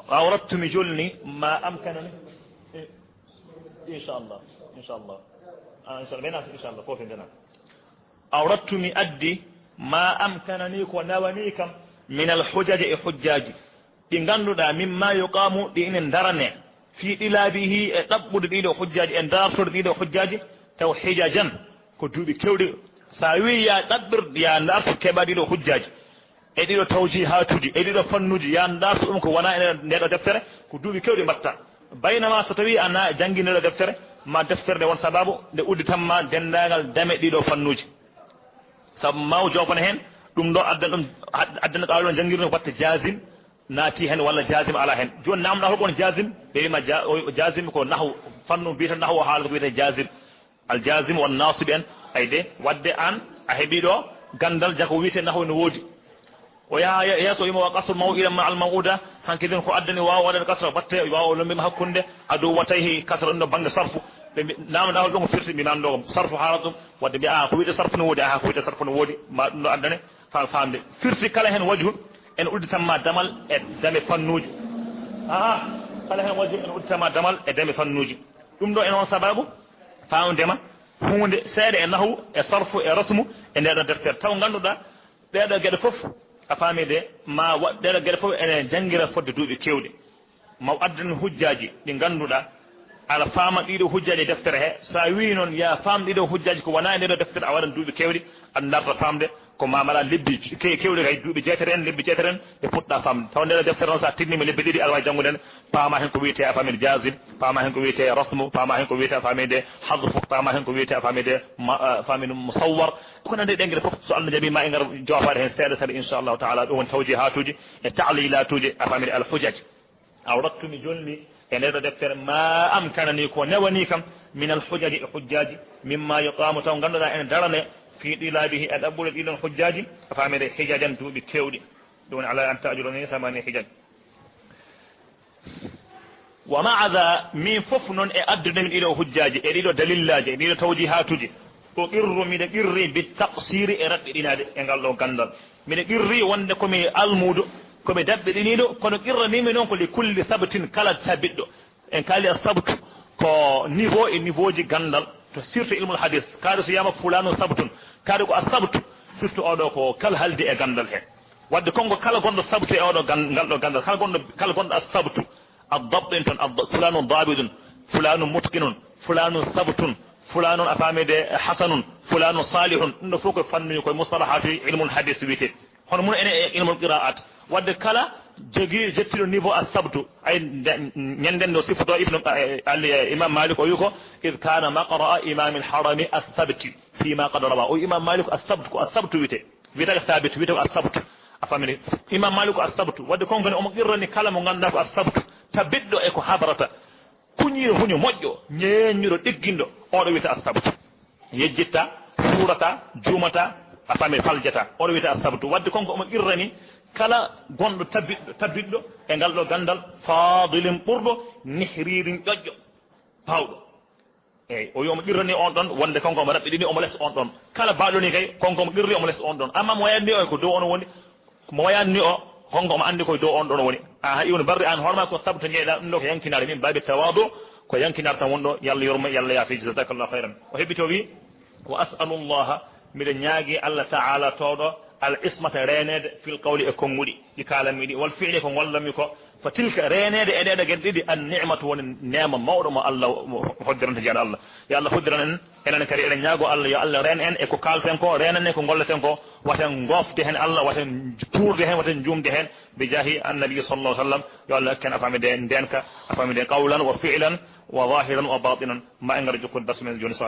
Awrattu, mi jolni, ma amkanani. Eh, inchallah, inchallah. Ah, inchallah, bena, inchallah, kofi bena. Awrattu, mi addi, ma amkanani, ko nawani kam, min al hujaji, e hujjaaji. Ɗi ngannduɗaa, mimma yuqamu, ɗi ina ndarane, fi tilabihi, e ɗaɓɓude ɗiɗo hujjaaji, e dartorde ɗiɗo hujjaaji, taw hijajan, ko duuɓi keewɗi. So a wii ya ɗaɓɓir, ya dartu keɓa ɗiɗo hujjaaji, e ɗiɗo tawjihaatuuji, e ɗiɗo fannuuji, ya dartu ɗum ko wonaa e nde ɗo deftere, ko duuɓi keewɗi mbaɗta. Baynama so tawii a na janngi nde ɗo deftere, ma deftere nde won sababu nde udditan ma denndaangal dame ɗiɗo fannuuji. Sabu ma o joofana heen, ɗum ɗo addan ɗum, ad-, addana ɗo ɗon janngirno watta jazim, naati heen walla jazim alaa heen. Jooni naamndaa holko woni jazim? Ɓe wiima ja-, o, jazim ko nahwu, fannu mbiyata nahwu o haalata ko wiyetee jazim. Al jazim won nasib en, ayde, waɗde aan a heɓii ɗo ganndal, jaka wiyetee nahwu no woodi. O yaha ye-, yeeso, o wiima wa qasru maw'ida ma al maw'uda, hanki ɗum ko addani waaw waɗan kasra, batte waaw lombima hakkunde, adu watayhi kasra ɗum ɗo bannge sarfu. Ɓe mbi-, naamndaa hol ɗum ko firti, mbi naamnoo ɗo sarfu haalata ɗum, waɗde mbi, aha, ko wiyetee sarfu no woodi, aha, ko wiyetee sarfu no woodi, ma ɗum ɗo addane, fam-, famde. Firti kala heen wajhu, En udditan ma damal e dame fannuuji. Haa, kala heen waɗi en udditan ma damal e dame fannuuji. Ɗum ɗo ene on sababu faamdema huunde seeɗa e nahu, e sarfu, e rasmu, e ndee ɗoo deftere. Taw ngannduɗaa ɗee ɗoo geɗe fof, a faami de, ma waɗ ɗee ɗoo geɗe fof ene janngira fodde duuɓi keewɗi. Ma addan hujjaaji ɗi ngannduɗaa, aɗa faama ɗiɗo hujjaaji e deftere he. So a wii noon, ya faam ɗiɗo hujjaaji ko wonaa e ndee ɗoo deftere, a waɗan duuɓi keewɗi, aɗa darta faamde ko ma mbaɗa lebbi ke-, keewɗi kay, duuɓi jeetere en, lebbi jeetere en, ɗe puɗɗa faamde. Taw ndee ɗoo deftere noon, so a tinnima lebbi ɗiɗi, aɗa waawi janngude nde, paama heen ko wiyetee a faami de jazim, paama heen ko wiyetee rasmu, paama heen ko wiyetee a faami de hadfu, paama heen ko wiyetee a faami de ma-, a faami de musawwar. Ko nanndi ɗe geɗe fof, so Allah jaɓi ma en ngar joofaade heen seeɗa seeɗa, inchallahu taala. Ɗum woni tawjihaatuuji e ta'lilaatuuji, a faami de al hujaj. Awrattu, mi jolni e ndee ɗoo deftere, ma amkanani, ko newani kam, min al hujaji, e hujjaaji, mimma yuqamu, taw ngannduɗaa ene darane, fi tilabihi, e ɗaɓɓude ɗii ɗoon hujjaaji, a faami de, hijajan, duuɓi keewɗi. Ɗum woni ala an ta'jurani thamani hijaj. Wa ma'a dha, min fof noon e addude mi ɗii ɗoo hujjaaji, e ɗii ɗoo dalillaaji, e ɗii ɗoo tawjihaatuuji, uqirru, miɗo qirri, bi taqsiri, e raɓɓiɗinaade e ngal ɗoo ganndal. Miɗo qirri wonde ko mi almuudo, ko mi daɓɓiɗiniiɗo, kono qirraniimi noon ko li kulli sabtin, kala tabiɗɗo. En kaali a sabtu ko niveau e niveau ji ganndal, to surtout ilmul hadis. Kaari so wiyama fulanu sabtun, kaari ko a sabtu, surtout oɗo ko kala haldi e ganndal he. Wadde konko kala gonɗo sabtu e oɗo gan-, ngal ɗo ganndal, kala gonɗo, kala gonɗo a sabtu, a dabɗin tan, a da-, fulanu dabidun, fulanu mutqinun, fulanu sabtun, fulanun a faami de hasanun, fulanu salihun. Ɗum ɗo fof ko fannuji, koye mustalahatu ilmul hadis wiyete. Hono mun ene e ilmul qiraat. Wadde kala jogii jettiɗo niveau a sabtu. Ay nde, ñanden no sifoto Ibnu, eh, Ali, eh, Imam Malik o wi ko, "Id kana maqra'a imamil harami as-sabti fi ma qad rawa." O wi Imam Malik as-sabtu, ko as-sabtu wiyete. Wiyete ko sabit, wiyete ko as-sabtu. A famini? Imam Malik ko as-sabtu. Wadde konkone omo qirrani kala mo ngannduɗaa ko as-sabtu. Tabiɗɗo e ko habrata. Kuñiiɗo huño moƴƴo, ñeeñuɗo ɗigginɗo, oɗo wiyata as-sabtu. Yejjitta, fuurata, juumata, a faami, faljata. Oɗo wiyata as-sabtu. Wadde konko omo qirrani kala gonɗo tabiɗɗo, tabiɗɗo e ngal ɗo ganndal, fadilin ɓurɗo, nihririn ƴoƴƴo, baawɗo. Eeyi, o wi omo qirrani on ɗon, wonde konko omo raɓɓiɗini, omo les on ɗon. Kala baawɗo ni kay, konko omo qirri, omo les on ɗon. Amma mo wayanni o ko dow on woni, Mo wayanni o, honko omo anndi koye dow on ɗon woni? Aha, Ibnu Barri, an hoorema ko sabta njeeɗa, ɗum ɗo ko yankinaare min, baabi tawaadu, ko yankinaare tan woni ɗo, Yalla yormo, Yalla yaafi, jazakallahu khayran. O heɓɓiti o wi, "Wa as'alu Allaha, miɗo ñaagi Allah Ta'ala towɗo, al ismata, reeneede, fil qawli, e konnguɗi, ɗi kaalanmi ɗi, wal fi'li, ko ngollanmi ko, fa tilka, reeneede e ɗeɗo geɗe ɗiɗi, an ni'matu, woni neema mawɗo mo Allah, mo hoddiranta jeyaaɗo Allah." Yo Allah hoddiran en. Enen kadi eɗen ñaago Allah, yo Allah reen en e ko kaalten ko, reenan en ko ngolleten ko, waten ngofde heen Allah, waten tuurde heen, waten juumde heen, bi jaahi annabi sallallahu alaihi wasallam. Yo Allah hokken, a faami de, ndeenka, a faami de, qawlan wa fi'lan wa zahiran wa batinan. Ma en ngar jokkude darsu men jooni.